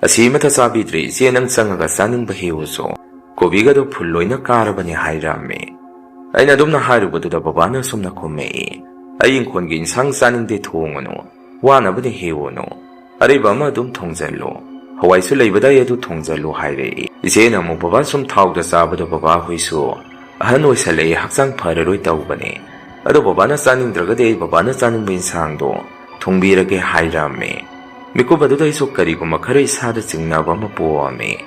ꯑꯁꯤ ꯑꯃꯠꯇ ꯆꯥꯕꯤꯗ꯭ꯔꯤ ꯏꯆꯦ, ꯅꯪ ꯆꯪꯉꯒ ꯆꯥꯅꯤꯡꯕ ꯍꯦꯛꯎꯁꯨ꯫ ꯀꯣꯕꯤꯒꯗꯣ ꯐꯨꯜ ꯂꯣꯏꯅ ꯀꯥꯔꯕꯅꯤ" ꯍꯥꯏꯔꯝꯃꯤ꯫ ꯑꯩꯅ ꯑꯗꯨꯝꯅ ꯍꯥꯏꯔꯨꯕꯗꯨꯗ ꯕꯕꯥꯅ ꯑꯁꯨꯝꯅ ꯈꯨꯝꯃꯛꯏ, "ꯑꯩ ꯏꯪꯈꯣꯜꯒꯤ ꯏꯟꯁꯥꯡ ꯆꯥꯅꯤꯡꯗꯦ, ꯊꯣꯡꯉꯨꯅꯨ, ꯋꯥꯅꯕꯅꯤ ꯍꯦꯛꯎꯅꯨ꯫ ꯑꯔꯩꯕ ꯑꯃ ꯑꯗꯨꯝ ꯊꯣꯡꯖꯜꯂꯨ꯫ ꯍꯋꯥꯏꯁꯨ ꯂꯩꯕꯗꯥꯏ, ꯑꯗꯨ ꯊꯣꯡꯖꯜꯂꯨ" ꯍꯥꯏꯔꯛꯏ꯫ ꯏꯆꯦꯅ ꯑꯃꯨꯛ, "ꯕꯕꯥ ꯁꯨꯝ ꯊꯥꯎꯗ ꯆꯥꯕꯗꯣ ꯕꯕꯥ ꯍꯣꯏꯁꯨ ꯑꯍꯟ ꯑꯣꯏꯁꯜꯂꯛꯑꯦ, ꯍꯛꯆꯥꯡ ꯐꯔꯔꯣꯏ ꯇꯧꯕꯅꯦ꯫ ꯑꯗꯣ ꯕꯕꯥꯅ ꯆꯥꯅꯤꯡꯗ꯭ꯔꯒꯗꯤ ꯑꯩ ꯕꯕꯥꯅ ꯆꯥꯅꯤꯡꯕ ꯏꯟꯁꯥꯡꯗꯣ ꯊꯣꯡꯕꯤꯔꯒꯦ" ꯍꯥꯏꯔꯝꯃꯦ꯫ ꯃꯤꯀꯨꯞ ꯑꯗꯨꯗ ꯑꯩꯁꯨ ꯀꯔꯤꯒꯨꯝꯕ ꯈꯔ ꯏꯁꯥꯗ ꯆꯤꯡꯅꯕ ꯑꯃ ꯄꯣꯛꯑꯝꯃꯤ꯫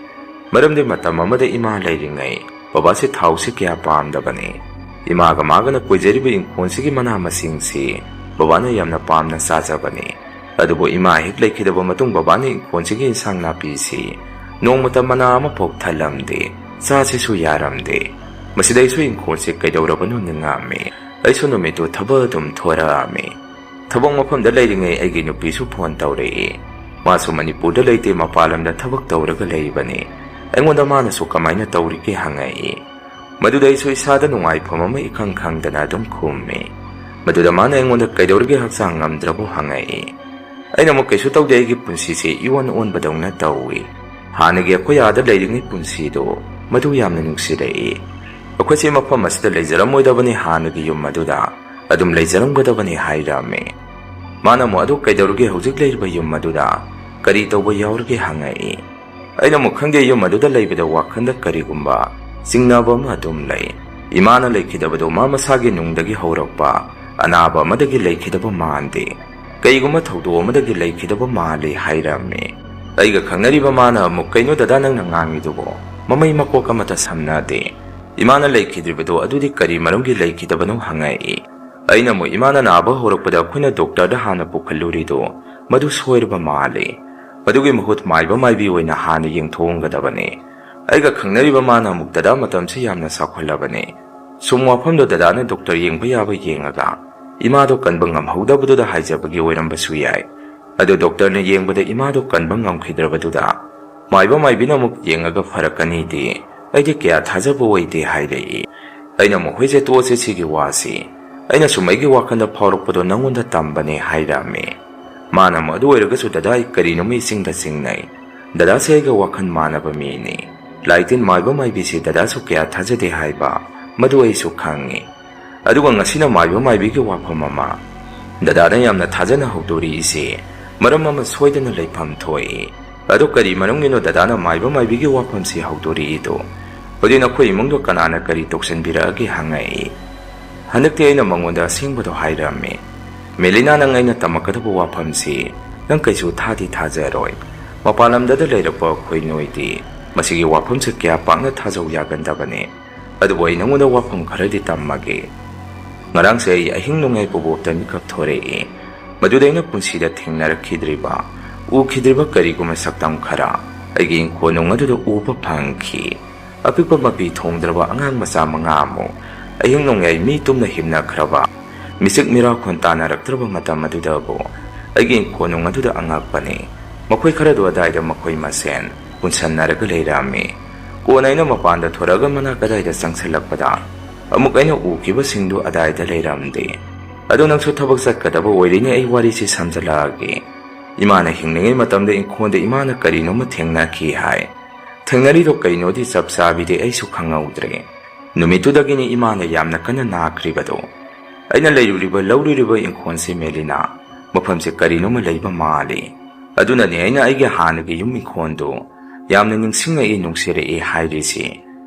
ꯃꯔꯝꯗꯤ ꯃꯇꯝ ꯑꯃꯗ ꯏꯃꯥ ꯂꯩꯔꯤꯉꯩ ꯕꯕꯥꯁꯦ ꯊꯥꯎꯁꯦ ꯀꯌꯥ ꯄꯥꯝꯗꯕꯅꯤ꯫ ꯏꯃꯥꯒ ꯃꯥꯒꯅ ꯀꯣꯏꯖꯔꯤꯕ ꯏꯪꯈꯣꯜꯁꯤꯒꯤ ꯃꯅꯥ ꯃꯁꯤꯡꯁꯤ ꯕꯕꯥꯅ ꯌꯥꯝꯅ ꯄꯥꯝꯅ ꯆꯥꯖꯕꯅꯤ꯫ ꯑꯗꯨꯕꯨ ꯏꯃꯥ ꯍꯦꯛ ꯂꯩꯈꯤꯗꯕ ꯃꯇꯨꯡ ꯕꯕꯥꯅ ꯏꯪꯈꯣꯜꯁꯤꯒꯤ ꯏꯟꯁꯥꯡ ꯅꯥꯄꯤꯁꯤ ꯅꯣꯡꯃꯇ ꯃꯅꯥ ꯑꯃꯐꯥꯎ ꯊꯜꯂꯝꯗꯦ, ꯆꯥꯁꯤꯁꯨ ꯌꯥꯔꯝꯗꯦ꯫ ꯃꯁꯤꯗ ꯑꯩꯁꯨ ꯏꯪꯈꯣꯜꯁꯦ ꯀꯩꯗꯧꯔꯕꯅꯣ ꯅꯤꯡꯉꯝꯃꯤ꯫ ꯑꯩꯁꯨ ꯅꯨꯃꯤꯠꯇꯨ ꯊꯕꯛ ꯑꯗꯨꯝ ꯊꯣꯔꯛꯑꯝꯃꯤ꯫ ꯊꯕꯛ ꯃꯐꯝꯗ ꯂꯩꯔꯤꯉꯩ ꯑꯩꯒꯤ ꯅꯨꯄꯤꯁꯨ ꯐꯣꯟ ꯇꯧꯔꯛꯏ꯫ ꯃꯥꯁꯨ ꯃꯅꯤꯄꯨꯔꯗ ꯂꯩꯇꯦ, ꯃꯄꯥꯟ ꯂꯝꯗ ꯊꯕꯛ ꯇꯧꯔꯒ ꯂꯩꯕꯅꯤ꯫ ꯑꯩꯉꯣꯟꯗ ꯃꯥꯅꯁꯨ ꯀꯃꯥꯏꯅ ꯇꯧꯔꯤꯒꯦ ꯍꯪꯉꯛꯏ꯫ ꯃꯗꯨꯗ ꯑꯩꯁꯨ ꯏꯁꯥꯗ ꯅꯨꯡꯉꯥꯏꯐꯝ ꯑꯃ ꯏꯈꯪ ꯈꯪꯗꯅ ꯑꯗꯨꯝ ꯈꯨꯝꯃꯤ꯫ ꯃꯗꯨꯗ ꯃꯥꯅ ꯑꯩꯉꯣꯟꯗ ꯀꯩꯗꯧꯔꯒꯦ ꯍꯛꯆꯥꯡ ꯉꯝꯗ꯭ꯔꯕꯣ ꯍꯪꯉꯛꯏ꯫ ꯑꯩꯅ ꯑꯃꯨꯛ ꯀꯩꯁꯨ ꯇꯧꯗꯦ, ꯑꯩꯒꯤ ꯄꯨꯟꯁꯤꯁꯦ ꯏꯑꯣꯟ ꯑꯣꯟꯕꯗꯧꯅ ꯇꯧꯏ꯫ ꯍꯥꯟꯅꯒꯤ ꯑꯩꯈꯣꯏ ꯑꯥꯗ ꯂꯩꯔꯤꯉꯩ ꯄꯨꯟꯁꯤꯗꯣ ꯃꯗꯨ ꯌꯥꯝꯅ ꯅꯨꯡꯁꯤꯔꯛꯏ꯫ ꯑꯩꯈꯣꯏꯁꯦ ꯃꯐꯝ ꯑꯁꯤꯗ ꯂꯩꯖꯔꯝꯃꯣꯏꯗꯕꯅꯤ, ꯍꯥꯟꯅꯒꯤ ꯌꯨꯝ ꯑꯗꯨꯗ ꯑꯗꯨꯝ ꯂꯩꯖꯔꯝꯒꯗꯕꯅꯤ ꯍꯥꯏꯔꯝꯃꯤ꯫ ꯃꯥꯅ ꯑꯃꯨꯛ ꯑꯗꯨ ꯀꯩꯗꯧꯔꯒꯦ ꯍꯧꯖꯤꯛ ꯂꯩꯔꯤꯕ ꯌꯨꯝ ꯑꯗꯨꯗ ꯀꯔꯤ ꯇꯧꯕ ꯌꯥꯎꯔꯒꯦ ꯍꯪꯉꯛꯏ꯫ ꯑꯩꯅ ꯑꯃꯨꯛ ꯈꯪꯗꯦ, ꯌꯨꯝ ꯑꯗꯨꯗ ꯂꯩꯕꯗ ꯋꯥꯈꯜꯗ ꯀꯔꯤꯒꯨꯝꯕ ꯆꯤꯡꯅꯕ ꯑꯃ ꯑꯗꯨꯝ ꯂꯩ꯫ ꯏꯃꯥꯅ ꯂꯩꯈꯤꯗꯕꯗꯣ ꯃꯥ ꯃꯁꯥꯒꯤ ꯅꯨꯡꯗꯒꯤ ꯍꯧꯔꯛꯄ ꯑꯅꯥꯕ ꯑꯃꯗꯒꯤ ꯂꯩꯈꯤꯗꯕ ꯃꯥꯟꯗꯦ꯫ ꯀꯩꯒꯨꯝꯕ ꯊꯧꯗꯣꯛ ꯑꯃꯗꯒꯤ ꯂꯩꯈꯤꯗꯕ ꯃꯥꯜꯂꯤ ꯍꯥꯏꯔꯝꯃꯤ꯫ ꯑꯩꯒ ꯈꯪꯅꯔꯤꯕ ꯃꯥꯅ ꯑꯃꯨꯛ, "ꯀꯩꯅꯣ ꯗꯗꯥ, ꯅꯪꯅ ꯉꯥꯡꯉꯤꯗꯨꯕꯣ? ꯃꯃꯩ ꯃꯀꯣꯛ ꯑꯃꯠꯇ ꯁꯝꯅꯗꯦ꯫ ꯏꯃꯥꯅ ꯂꯩꯈꯤꯗ꯭ꯔꯤꯕꯗꯣ ꯑꯗꯨꯗꯤ ꯀꯔꯤ ꯃꯔꯝꯒꯤ ꯂꯩꯈꯤꯗꯕꯅꯣ?" ꯍꯪꯉꯛꯏ꯫ ꯑꯩꯅ ꯑꯃꯨꯛ, "ꯏꯃꯥꯅ ꯅꯥꯕ ꯍꯧꯔꯛꯄꯗ ꯑꯩꯈꯣꯏꯅ ꯗꯣꯛꯇꯔꯗ ꯍꯥꯟꯅ ꯄꯨꯈꯠꯂꯨꯔꯤꯗꯣ ꯃꯗꯨ ꯁꯣꯏꯔꯕ ꯃꯥꯜꯂꯤ꯫ ꯃꯗꯨꯒꯤ ꯃꯍꯨꯠ ꯃꯥꯏꯕ ꯃꯥꯏꯕꯤ ꯑꯣꯏꯅ ꯍꯥꯟꯅ ꯌꯦꯡꯊꯣꯛꯑꯝꯒꯗꯕꯅꯤ꯫" ꯑꯩꯒ ꯈꯪꯅꯔꯤꯕ ꯃꯥꯅ ꯑꯃꯨꯛ, "ꯗꯗꯥ, ꯃꯇꯝꯁꯤ ꯌꯥꯝꯅ ꯆꯥꯎꯈꯠꯂꯕꯅꯤ꯫ ꯁꯨꯝ ꯋꯥꯐꯝꯗꯣ ꯗꯗꯥꯅ ꯗꯣꯛꯇꯔ ꯌꯦꯡꯕ ꯌꯥꯕ ꯌꯦꯡꯉꯒ ꯏꯃꯥꯗꯣ ꯀꯟꯕ ꯉꯝꯍꯧꯗꯕꯗꯨꯗ ꯍꯥꯏꯖꯕꯒꯤ ꯑꯣꯏꯔꯝꯕꯁꯨ ꯌꯥꯏ꯫ ꯑꯗꯨ ꯗꯣꯛꯇꯔꯅ ꯌꯦꯡꯕꯗ ꯏꯃꯥꯗꯣ ꯀꯟꯕ ꯉꯝꯈꯤꯗ꯭ꯔꯕꯗꯨꯗ ꯃꯥꯏꯕ ꯃꯥꯏꯕꯤꯅ ꯑꯃꯨꯛ ꯌꯦꯡꯉꯒ ꯐꯔꯛꯀꯅꯤꯗꯤ ꯑꯩꯗꯤ ꯀꯌꯥ ꯊꯥꯖꯕ ꯑꯣꯏꯗꯦ" ꯍꯥꯏꯔꯛꯏ꯫ ꯑꯩꯅ ꯑꯃꯨꯛ, "ꯍꯣꯏꯁꯦ, ꯇꯣꯛꯑꯁꯦ ꯁꯤꯒꯤ ꯋꯥꯁꯤ꯫ ꯑꯩꯅ ꯁꯨꯝ ꯑꯩꯒꯤ ꯋꯥꯈꯜꯗ ꯐꯥꯎꯔꯛꯄꯗꯣ ꯅꯪꯉꯣꯟꯗ ꯇꯝꯕꯅꯦ" ꯍꯥꯏꯔꯝꯃꯤ꯫ ꯃꯥꯅ ꯑꯃꯨꯛ, "ꯑꯗꯨ ꯑꯣꯏꯔꯒꯁꯨ ꯗꯗꯥ, ꯑꯩ ꯀꯔꯤꯅꯣꯃ ꯏꯆꯤꯡꯗ ꯆꯤꯡꯅꯩ꯫ ꯗꯗꯥꯁꯦ ꯑꯩꯒ ꯋꯥꯈꯜ ꯃꯥꯟꯅꯕ ꯃꯤꯅꯤ꯫ ꯂꯥꯏ ꯇꯤꯟ ꯃꯥꯏꯕ ꯃꯥꯏꯕꯤꯁꯤ ꯗꯗꯥꯁꯨ ꯀꯌꯥ ꯊꯥꯖꯗꯦ ꯍꯥꯏꯕ, ꯃꯗꯨ ꯑꯩꯁꯨ ꯈꯪꯉꯤ꯫ ꯑꯗꯨꯒ ꯉꯁꯤꯅ ꯃꯥꯏꯕ ꯃꯥꯏꯕꯤꯒꯤ ꯋꯥꯐꯝ ꯑꯃ ꯗꯗꯥꯅ ꯌꯥꯝꯅ ꯊꯥꯖꯅ ꯍꯧꯗꯣꯔꯤꯛꯏꯁꯤ ꯃꯔꯝ ꯑꯃ ꯁꯣꯏꯗꯅ ꯂꯩꯐꯝ ꯊꯣꯛꯏ꯫ ꯑꯗꯣ ꯀꯔꯤ ꯃꯔꯝꯒꯤꯅꯣ ꯗꯗꯥꯅ ꯃꯥꯏꯕ ꯃꯥꯏꯕꯤꯒꯤ ꯋꯥꯐꯝꯁꯤ ꯍꯧꯗꯣꯔꯤꯛꯏꯗꯣ? ꯍꯧꯖꯤꯛ ꯅꯈꯣꯏ ꯏꯃꯨꯡꯗꯣ ꯀꯅꯥꯅ ꯀꯔꯤ ꯇꯧꯁꯤꯟꯕꯤꯔꯛꯑꯒꯦ?" ꯍꯪꯉꯛꯏ꯫ ꯍꯟꯗꯛꯇꯤ ꯑꯩꯅ ꯃꯉꯣꯟꯗ ꯑꯁꯦꯡꯕꯗꯣ ꯍꯥꯏꯔꯝꯃꯤ꯫ "ꯃꯦꯂꯤꯅꯥ, ꯅꯪ ꯑꯩꯅ ꯇꯝꯃꯛꯀꯗꯕ ꯋꯥꯐꯝꯁꯤ ꯅꯪ ꯀꯩꯁꯨ ꯊꯥꯗꯤ ꯊꯥꯖꯔꯣꯏ꯫ ꯃꯄꯥꯟ ꯂꯝꯗꯗ ꯂꯩꯔꯛꯄ ꯑꯩꯈꯣꯏ ꯅꯣꯏꯗꯤ ꯃꯁꯤꯒꯤ ꯋꯥꯐꯝꯁꯦ ꯀꯌꯥ ꯄꯥꯛꯅ ꯊꯥꯖꯧ ꯌꯥꯒꯟꯗꯕꯅꯤ꯫ ꯑꯗꯨꯕꯨ ꯑꯩ ꯅꯉꯣꯟꯗ ꯋꯥꯐꯝ ꯈꯔꯗꯤ ꯇꯝꯃꯒꯦ꯫ ꯉꯔꯥꯡꯁꯦ ꯑꯩ ꯑꯍꯤꯡ ꯅꯣꯡꯌꯥꯏ ꯄꯣꯕꯣꯞꯇ ꯃꯤꯀꯞ ꯊꯣꯔꯛꯏ꯫ ꯃꯗꯨꯗ ꯑꯩꯅ ꯄꯨꯟꯁꯤꯗ ꯊꯦꯡꯅꯔꯛꯈꯤꯗ꯭ꯔꯤꯕ, ꯎꯈꯤꯗ꯭ꯔꯤꯕ ꯀꯔꯤꯒꯨꯝꯕ ꯁꯛꯇꯝ ꯈꯔ ꯑꯩꯒꯤ ꯏꯪꯈꯣꯜ ꯅꯨꯡ ꯑꯗꯨꯗ ꯎꯕ ꯐꯪꯈꯤ꯫ ꯑꯄꯤꯛꯄ ꯃꯄꯤ ꯊꯣꯡꯗ꯭ꯔꯕ ꯑꯉꯥꯡ ꯃꯆꯥ ꯃꯉꯥ ꯑꯃꯨꯛ, ꯑꯍꯤꯡ ꯅꯣꯡꯌꯥꯏ ꯃꯤ ꯇꯨꯝꯅ ꯍꯤꯞꯅꯈ꯭ꯔꯕ, ꯃꯤꯆꯤꯛ ꯃꯤꯔꯥꯈꯣꯟ ꯇꯥꯅꯔꯛꯇ꯭ꯔꯕ ꯃꯇꯝ ꯑꯗꯨꯗꯕꯨ ꯑꯩꯒꯤ ꯏꯪꯈꯣꯜ ꯅꯨꯡ ꯑꯗꯨꯗ ꯑꯉꯛꯄꯅꯤ꯫ ꯃꯈꯣꯏ ꯈꯔꯗꯨ ꯑꯗꯥꯏꯗ ꯃꯈꯣꯏ ꯃꯁꯦꯟ ꯄꯨꯟꯁꯟꯅꯔꯒ ꯂꯩꯔꯝꯃꯤ꯫ ꯀꯣꯟꯅ ꯑꯩꯅ ꯃꯄꯥꯟꯗ ꯊꯣꯔꯛꯑꯒ ꯃꯅꯥꯛ ꯑꯗꯥꯏꯗ ꯆꯪꯁꯤꯜꯂꯛꯄꯗ ꯑꯃꯨꯛ ꯑꯩꯅ ꯎꯈꯤꯕꯁꯤꯡꯗꯨ ꯑꯗꯥꯏꯗ ꯂꯩꯔꯝꯗꯦ꯫ ꯑꯗꯣ ꯅꯪꯁꯨ ꯊꯕꯛ ꯆꯠꯀꯗꯕ ꯑꯣꯏꯔꯤꯅꯦ, ꯑꯩ ꯋꯥꯔꯤꯁꯤ ꯁꯝꯖꯜꯂꯛꯑꯒꯦ꯫ ꯏꯃꯥꯅ ꯍꯤꯡꯂꯤꯉꯩ ꯃꯇꯝꯗ ꯏꯪꯈꯣꯜꯗ ꯏꯃꯥꯅ ꯀꯔꯤꯅꯣꯃ ꯊꯦꯡꯅꯈꯤ ꯍꯥꯏ꯫ ꯊꯦꯡꯅꯔꯤꯗꯣ ꯀꯩꯅꯣꯗꯤ ꯆꯞ ꯆꯥꯕꯤꯗꯤ ꯑꯩꯁꯨ ꯈꯪꯍꯧꯗ꯭ꯔꯦ꯫ ꯅꯨꯃꯤꯠꯇꯨꯗꯒꯤꯅꯤ ꯏꯃꯥꯅ ꯌꯥꯝꯅ ꯀꯟꯅ ꯅꯥꯈ꯭ꯔꯤꯕꯗꯣ꯫ ꯑꯩꯅ ꯂꯩꯔꯨꯔꯤꯕ, ꯂꯧꯔꯨꯔꯤꯕ ꯏꯪꯈꯣꯜꯁꯦ ꯃꯦꯂꯤꯅꯥ, ꯃꯐꯝꯁꯦ ꯀꯔꯤꯅꯣꯃ ꯂꯩꯕ ꯃꯥꯜꯂꯤ꯫ ꯑꯗꯨꯅꯅꯦ ꯑꯩꯅ ꯑꯩꯒꯤ ꯍꯥꯟꯅꯒꯤ ꯌꯨꯝ ꯏꯪꯈꯣꯜꯗꯨ ꯌꯥꯝꯅ ꯅꯤꯡꯁꯤꯡꯉꯛꯏ, ꯅꯨꯡꯁꯤꯔꯛꯏ ꯍꯥꯏꯔꯤꯁꯤ꯫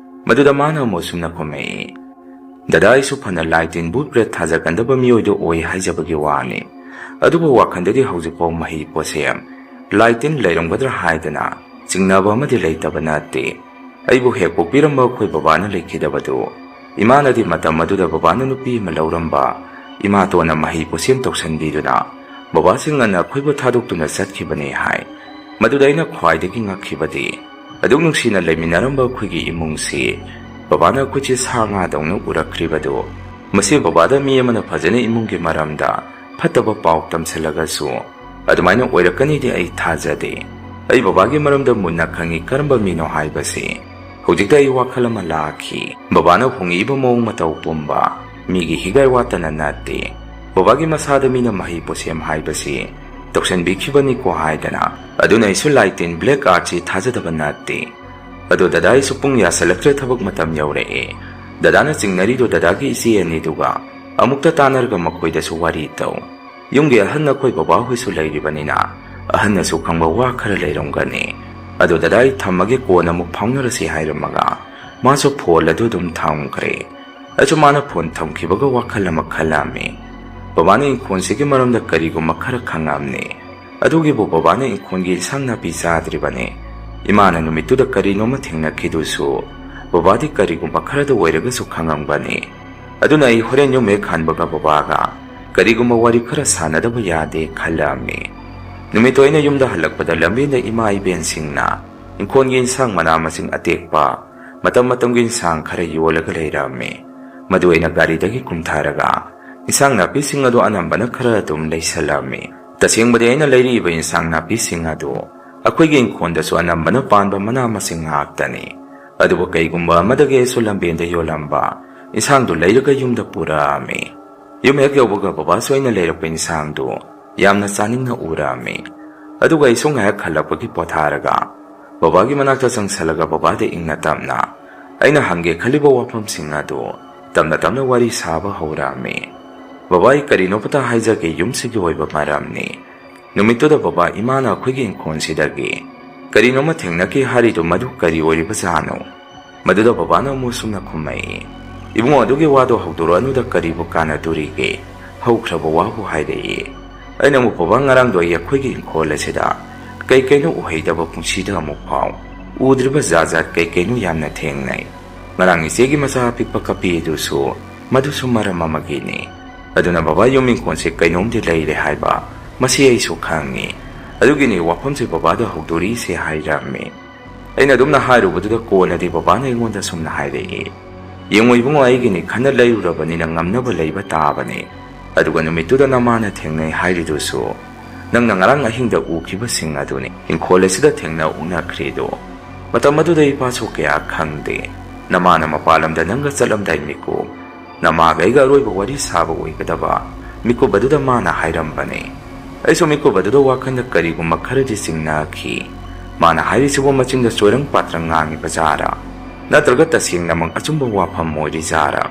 ꯃꯗꯨꯗ ꯃꯥꯅ ꯑꯃꯨꯛ ꯑꯁꯨꯝꯅ ꯈꯨꯝꯃꯛꯏ, "ꯗꯗꯥ, ꯑꯩꯁꯨ ꯐꯅ ꯂꯥꯏ ꯇꯤꯟ ꯚꯨꯠ ꯄ꯭ꯔꯦꯠ ꯊꯥꯖꯒꯟꯗꯕ ꯃꯤꯑꯣꯏꯗꯨ ꯑꯣꯏ ꯍꯥꯏꯖꯕꯒꯤ ꯋꯥꯅꯤ꯫ ꯑꯗꯨꯕꯨ ꯋꯥꯈꯜꯗꯗꯤ ꯍꯧꯖꯤꯛꯐꯥꯎ ꯃꯍꯩ ꯄꯣꯠꯁꯦ ꯂꯥꯏ ꯇꯤꯟ ꯂꯩꯔꯝꯒꯗ꯭ꯔꯥ ꯍꯥꯏꯗꯅ ꯆꯤꯡꯅꯕ ꯑꯃꯗꯤ ꯂꯩꯇꯕ ꯅꯠꯇꯦ꯫ ꯑꯩꯕꯨ ꯍꯦꯛ ꯄꯣꯛꯄꯤꯔꯝꯕ ꯑꯩꯈꯣꯏ ꯕꯕꯥꯅ ꯂꯩꯈꯤꯗꯕꯗꯨ ꯏꯃꯥꯅꯗꯤ ꯃꯇꯝ ꯑꯗꯨꯗ ꯕꯕꯥꯅ ꯅꯨꯄꯤ ꯑꯃ ꯂꯧꯔꯝꯕ ꯏꯃꯥꯇꯣꯟꯅ ꯃꯍꯩ ꯄꯣꯠꯁꯦꯝ ꯇꯧꯁꯟꯕꯤꯗꯨꯅ ꯕꯕꯥꯁꯤ ꯉꯟꯅ ꯑꯩꯈꯣꯏꯕꯨ ꯊꯥꯗꯣꯛꯇꯨꯅ ꯆꯠꯈꯤꯕꯅꯦ" ꯍꯥꯏ꯫ ꯃꯗꯨꯗ ꯑꯩꯅ ꯈ꯭ꯋꯥꯏꯗꯒꯤ ꯉꯛꯈꯤꯕꯗꯤ, ꯑꯗꯨꯛ ꯅꯨꯡꯁꯤꯅ ꯂꯩꯃꯤꯟꯅꯔꯝꯕ ꯑꯩꯈꯣꯏꯒꯤ ꯏꯃꯨꯡꯁꯤ ꯕꯕꯥꯅ ꯑꯩꯈꯣꯏꯁꯦ ꯁꯥ ꯉꯥꯗꯧꯅ ꯎꯔꯛꯈ꯭ꯔꯤꯕꯗꯨ꯫ ꯃꯁꯤ ꯕꯕꯥꯗ ꯃꯤ ꯑꯃꯅ ꯐꯖꯅ ꯏꯃꯨꯡꯒꯤ ꯃꯔꯝꯗ ꯐꯠꯇꯕ ꯄꯥꯎ ꯇꯝꯁꯤꯜꯂꯒꯁꯨ ꯑꯗꯨꯃꯥꯏꯅ ꯑꯣꯏꯔꯛꯀꯅꯤꯗꯤ ꯑꯩ ꯊꯥꯖꯗꯦ꯫ ꯑꯩ ꯕꯕꯥꯒꯤ ꯃꯔꯝꯗ ꯃꯨꯟꯅ ꯈꯪꯉꯤ, ꯀꯔꯝꯕ ꯃꯤꯅꯣ ꯍꯥꯏꯕꯁꯤ꯫ ꯍꯧꯖꯤꯛꯇ ꯑꯩ ꯋꯥꯈꯜ ꯑꯃ ꯂꯥꯛꯈꯤ꯫ ꯕꯕꯥꯅ ꯍꯣꯡꯉꯛꯏꯕ ꯃꯑꯣꯡ ꯃꯇꯧ ꯄꯨꯝꯕ ꯃꯤꯒꯤ ꯍꯤꯒꯥꯏ ꯋꯥꯇꯅ ꯅꯠꯇꯦ꯫ ꯕꯕꯥꯒꯤ ꯃꯁꯥꯗ ꯃꯤꯅ ꯃꯍꯩ ꯄꯣꯠꯁꯦꯝ ꯍꯥꯏꯕꯁꯤ ꯇꯧꯁꯟꯕꯤꯈꯤꯕꯅꯤꯀꯣ ꯍꯥꯏꯗꯅ꯫ ꯑꯗꯨꯅ ꯑꯩꯁꯨ ꯂꯥꯏꯇꯤꯟ black artꯁꯤ ꯊꯥꯖꯗꯕ ꯅꯠꯇꯦ꯫ ꯑꯗꯣ ꯗꯗꯥ, ꯑꯩꯁꯨ ꯄꯨꯡ ꯌꯥꯁꯜꯂꯛꯇ꯭ꯔꯦ, ꯊꯕꯛ ꯃꯇꯝ ꯌꯧꯔꯛꯑꯦ꯫ ꯗꯗꯥꯅ ꯆꯤꯡꯅꯔꯤꯗꯣ ꯗꯗꯥꯒꯤ ꯏꯆꯦ ꯑꯅꯤꯗꯨꯒ ꯑꯃꯨꯛꯇ ꯇꯥꯟꯅꯔꯒ ꯃꯈꯣꯏꯗꯁꯨ ꯋꯥꯔꯤ ꯇꯧ꯫ ꯌꯨꯝꯒꯤ ꯑꯍꯟ ꯑꯩꯈꯣꯏ ꯕꯕꯥꯍꯣꯏꯁꯨ ꯂꯩꯔꯤꯕꯅꯤꯅ ꯑꯍꯟꯅꯁꯨ ꯈꯪꯕ ꯋꯥ ꯈꯔ ꯂꯩꯔꯝꯒꯅꯤ꯫ ꯑꯗꯣ ꯗꯗꯥ, ꯑꯩ ꯊꯝꯃꯒꯦ, ꯀꯣꯟꯅ ꯑꯃꯨꯛ ꯐꯥꯎꯅꯔꯁꯤ ꯍꯥꯏꯔꯝꯃꯒ ꯃꯥꯁꯨ ꯐꯣꯟ ꯑꯗꯨ ꯑꯗꯨꯝ ꯊꯝꯈ꯭ꯔꯦ꯫ ꯑꯩꯁꯨ ꯃꯥꯅ ꯐꯣꯟ ꯊꯝꯈꯤꯕꯒ ꯋꯥꯈꯜ ꯑꯃ ꯈꯜꯂꯝꯃꯤ꯫ ꯕꯕꯥꯅ ꯏꯪꯈꯣꯜꯁꯤꯒꯤ ꯃꯔꯝꯗ ꯀꯔꯤꯒꯨꯝꯕ ꯈꯔ ꯈꯪꯉꯝꯅꯤ꯫ ꯑꯗꯨꯒꯤꯕꯨ ꯕꯕꯥꯅ ꯏꯪꯈꯣꯜꯒꯤ ꯏꯟꯁꯥꯡ ꯅꯥꯄꯤ ꯆꯥꯗ꯭ꯔꯤꯕꯅꯤ꯫ ꯏꯃꯥꯅ ꯅꯨꯃꯤꯠꯇꯨꯗ ꯀꯔꯤꯅꯣꯃ ꯊꯦꯡꯅꯈꯤꯗꯨꯁꯨ ꯕꯕꯥꯗꯤ ꯀꯔꯤꯒꯨꯝꯕ ꯈꯔꯗ ꯑꯣꯏꯔꯒꯁꯨ ꯈꯪꯉꯝꯒꯅꯤ꯫ ꯑꯗꯨꯅ ꯑꯩ ꯍꯣꯔꯦꯟ ꯌꯨꯝ ꯍꯦꯛ ꯍꯟꯕꯒ ꯕꯕꯥꯒ ꯀꯔꯤꯒꯨꯝꯕ ꯋꯥꯔꯤ ꯈꯔ ꯁꯥꯟꯅꯗꯕ ꯌꯥꯗꯦ ꯈꯜꯂꯝꯃꯤ꯫ ꯅꯨꯃꯤꯠꯇꯣ ꯑꯩꯅ ꯌꯨꯝꯗ ꯍꯜꯂꯛꯄꯗ ꯂꯝꯕꯦꯟꯗ ꯏꯃꯥ ꯏꯕꯦꯟꯁꯤꯡꯅ ꯏꯪꯈꯣꯜꯒꯤ ꯏꯟꯁꯥꯡ ꯃꯅꯥ ꯃꯁꯤꯡ ꯑꯇꯦꯛꯄ, ꯃꯇꯝ ꯃꯇꯝꯒꯤ ꯏꯟꯁꯥꯡ ꯈꯔ ꯌꯣꯜꯂꯒ ꯂꯩꯔꯝꯃꯤ꯫ ꯃꯗꯨ ꯑꯩꯅ ꯒꯥꯔꯤꯗꯒꯤ ꯀꯨꯝꯊꯔꯒ ꯏꯟꯁꯥꯡ ꯅꯥꯄꯤꯁꯤꯡ ꯑꯗꯨ ꯑꯅꯝꯕꯅ ꯈꯔ ꯑꯗꯨꯝ ꯂꯩꯁꯜꯂꯝꯃꯤ꯫ ꯇꯁꯦꯡꯕꯗꯤ ꯑꯩꯅ ꯂꯩꯔꯤꯕ ꯏꯟꯁꯥꯡ ꯅꯥꯄꯤꯁꯤꯡ ꯑꯗꯨ ꯑꯩꯈꯣꯏꯒꯤ ꯏꯪꯈꯣꯜꯗꯁꯨ ꯑꯅꯝꯕꯅ ꯄꯥꯟꯕ ꯃꯅꯥ ꯃꯁꯤꯡ ꯉꯥꯛꯇꯅꯤ꯫ ꯑꯗꯨꯕꯨ ꯀꯩꯒꯨꯝꯕ ꯑꯃꯗꯒꯤ ꯑꯩꯁꯨ ꯂꯝꯕꯦꯟꯗ ꯌꯣꯜꯂꯝꯕ ꯏꯟꯁꯥꯡꯗꯨ ꯂꯩꯔꯒ ꯌꯨꯝꯗ ꯄꯨꯔꯛꯑꯝꯃꯤ꯫ ꯌꯨꯝ ꯍꯦꯛ ꯌꯧꯕꯒ ꯕꯕꯥꯁꯨ ꯑꯩꯅ ꯂꯩꯔꯛꯄ ꯏꯟꯁꯥꯡꯗꯨ ꯌꯥꯝꯅ ꯆꯥꯅꯤꯡꯅ ꯎꯔꯛꯑꯝꯃꯤ꯫ ꯑꯗꯨꯒ ꯑꯩꯁꯨ ꯉꯥꯏꯍꯥꯛ ꯍꯜꯂꯛꯄꯒꯤ ꯄꯣꯊꯥꯔꯒ ꯕꯕꯥꯒꯤ ꯃꯅꯥꯛꯇ ꯆꯪꯁꯜꯂꯒ ꯕꯕꯥꯗ ꯏꯪꯅ ꯇꯞꯅ ꯑꯩꯅ ꯍꯪꯒꯦ ꯈꯜꯂꯤꯕ ꯋꯥꯐꯝꯁꯤꯡ ꯑꯗꯨ ꯇꯞꯅ ꯇꯞꯅ ꯋꯥꯔꯤ ꯁꯥꯕ ꯍꯧꯔꯛꯑꯝꯃꯤ꯫ "ꯕꯕꯥ, ꯑꯩ ꯀꯔꯤꯅꯣꯝꯇ ꯍꯥꯏꯖꯒꯦ, ꯌꯨꯝꯁꯤꯒꯤ ꯑꯣꯏꯕ ꯃꯔꯝꯅꯤ꯫" ꯅꯨꯃꯤꯠꯇꯨꯗ ꯕꯕꯥ ꯏꯃꯥꯅ ꯑꯩꯈꯣꯏꯒꯤ ꯏꯪꯈꯣꯜꯁꯤꯗꯒꯤ ꯀꯔꯤꯅꯣꯃ ꯊꯦꯡꯅꯈꯤ ꯍꯥꯏꯔꯤꯗꯨ ꯃꯗꯨ ꯀꯔꯤ ꯑꯣꯏꯔꯤꯕꯖꯥꯠꯅꯣ? ꯃꯗꯨꯗ ꯕꯕꯥꯅ ꯑꯃꯨꯛ ꯁꯨꯝꯅ ꯈꯨꯝꯃꯛꯏ, "ꯏꯕꯨꯡꯉꯣ, ꯑꯗꯨꯒꯤ ꯋꯥꯗꯣ ꯍꯧꯗꯣꯔꯛꯑꯅꯨꯗ, ꯀꯔꯤꯕꯨ ꯀꯥꯟꯅꯗꯣꯔꯤꯒꯦ? ꯍꯧꯈ꯭ꯔꯕ ꯋꯥꯕꯨ ꯍꯥꯏꯔꯛꯏ꯫" ꯑꯩꯅ ꯑꯃꯨꯛ, "ꯕꯕꯥ, ꯉꯔꯥꯡꯗꯣ ꯑꯩ ꯑꯩꯈꯣꯏꯒꯤ ꯏꯪꯈꯣꯜ ꯑꯁꯤꯗ ꯀꯩ ꯀꯩꯅꯣ ꯎꯍꯩꯗꯕ ꯄꯨꯟꯁꯤꯗ ꯑꯃꯨꯛ ꯐꯥꯎ ꯎꯗ꯭ꯔꯤꯕ ꯖꯥꯠ ꯖꯥꯠ ꯀꯩ ꯀꯩꯅꯣ ꯌꯥꯝꯅ ꯊꯦꯡꯅꯩ꯫ ꯉꯔꯥꯡ ꯏꯆꯦꯒꯤ ꯃꯆꯥ ꯑꯄꯤꯛꯄ ꯀꯞꯄꯤ ꯑꯗꯨꯁꯨ, ꯃꯗꯨꯁꯨ ꯃꯔꯝ ꯑꯃꯒꯤꯅꯤ꯫ ꯑꯗꯨꯅ ꯕꯕꯥ, ꯌꯨꯝ ꯏꯪꯈꯣꯜꯁꯦ ꯀꯩꯅꯣꯝꯗꯤ ꯂꯩꯔꯦ ꯍꯥꯏꯕ, ꯃꯁꯤ ꯑꯩꯁꯨ ꯈꯪꯉꯤ꯫ ꯑꯗꯨꯒꯤꯅꯤ ꯋꯥꯐꯝꯁꯦ ꯕꯕꯥꯗ ꯍꯧꯗꯣꯔꯤꯁꯦ" ꯍꯥꯏꯔꯝꯃꯤ꯫ ꯑꯩꯅ ꯑꯗꯨꯝꯅ ꯍꯥꯏꯔꯨꯕꯗꯨꯗ ꯀꯣꯟꯅꯗꯤ ꯕꯕꯥꯅ ꯑꯩꯉꯣꯟꯗ ꯁꯨꯝꯅ ꯍꯥꯏꯔꯛꯏ, "ꯌꯦꯡꯉꯣ ꯏꯕꯨꯡꯉꯣ, ꯑꯩꯒꯤꯅꯤ ꯈꯟꯅ ꯂꯩꯔꯨꯔꯕꯅꯤꯅ ꯉꯝꯅꯕ ꯂꯩꯕ ꯇꯥꯕꯅꯤ꯫ ꯑꯗꯨꯒ ꯅꯨꯃꯤꯠꯇꯨꯗ ꯅꯃꯥꯅ ꯊꯦꯡꯅꯩ ꯍꯥꯏꯔꯤꯗꯨꯁꯨ ꯅꯪꯅ ꯉꯔꯥꯡ ꯑꯍꯤꯡꯗ ꯎꯈꯤꯕꯁꯤꯡ ꯑꯗꯨꯅꯤ꯫ ꯏꯪꯈꯣꯜ ꯑꯁꯤꯗ ꯊꯦꯡꯅ ꯎꯅꯈ꯭ꯔꯤꯗꯨ ꯃꯇꯝ ꯑꯗꯨꯗ ꯏꯄꯥꯁꯨ ꯀꯌꯥ ꯈꯪꯗꯦ꯫ ꯅꯃꯥꯅ ꯃꯄꯥꯟ ꯂꯝꯗ ꯅꯪꯒ ꯆꯠꯂꯝꯗꯥꯏ ꯃꯤꯀꯨꯞ, ꯅꯃꯥꯒ ꯑꯩꯒ ꯑꯔꯣꯏꯕ ꯋꯥꯔꯤ ꯁꯥꯕ ꯑꯣꯏꯒꯗꯕ ꯃꯤꯀꯨꯞ ꯑꯗꯨꯗ ꯃꯥꯅ ꯍꯥꯏꯔꯝꯕꯅꯦ꯫ ꯑꯩꯁꯨ ꯃꯤꯀꯨꯞ ꯑꯗꯨꯗ ꯋꯥꯈꯜꯗ ꯀꯔꯤꯒꯨꯝꯕ ꯈꯔꯗꯤ ꯆꯤꯡꯅꯈꯤ꯫ ꯃꯥꯅ ꯍꯥꯏꯔꯤꯁꯤꯕꯨ ꯃꯆꯤꯟꯗ ꯆꯣꯏꯔꯪ ꯄꯥꯇ꯭ꯔꯪ ꯉꯥꯡꯉꯤꯕ ꯖꯥꯔꯥ? ꯅꯠꯇ꯭ꯔꯒ ꯇꯁꯦꯡꯅꯃꯛ ꯑꯆꯨꯝꯕ ꯋꯥꯐꯝ ꯑꯣꯏꯔꯤ ꯖꯥꯔꯥ?